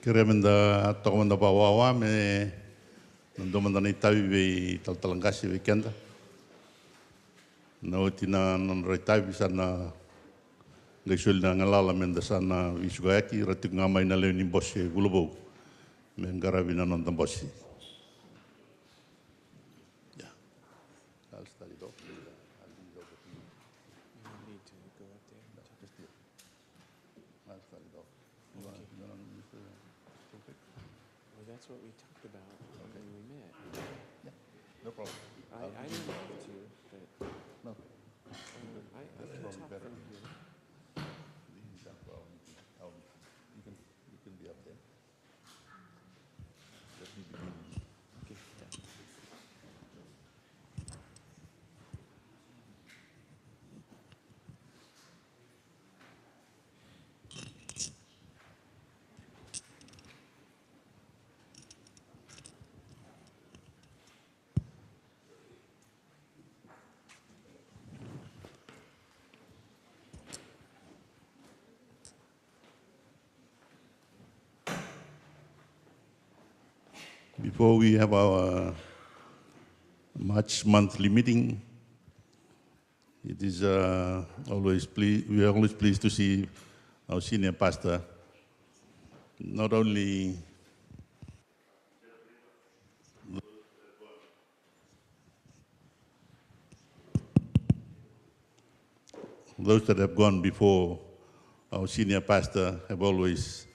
Kerea meda toka mada vakawawa me na dua mada na itavi vei talatala qase vei keda. Na oti na nodra itavi sa na qai soli na galala me da sa na veisukayaki, ra tiko ga mai na lewe ni bose Vulavou me qaravi na noda bose. Yeah. I'll start it off. I'll leave it over to you. You need me to go up there? No, just here. I'll start it off. You wanna, okay, you wanna, Mister Topek? Well, that's what we talked about when we met. Yeah, no problem. I, I didn't have to, but, no, um, I, I can talk from here. This is probably better. This is probably, I'll, you can, you can be up there. Let me begin. Okay. Before we have our March monthly meeting, it is, uh, always ple-, we are always pleased to see our senior pastor, not only those that have gone before our senior pastor have always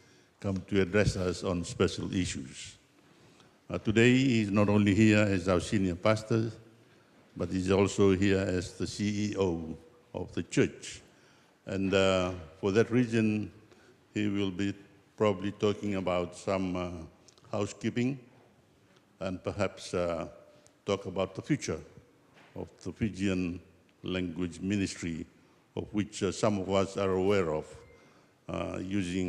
come to address us on special issues. Uh, today, he is not only here as our senior pastor, but he's also here as the C E O of the church. And, uh, for that reason, he will be probably talking about some, uh, housekeeping and perhaps, uh, talk about the future of the Fijian language ministry, of which, uh, some of us are aware of, uh, using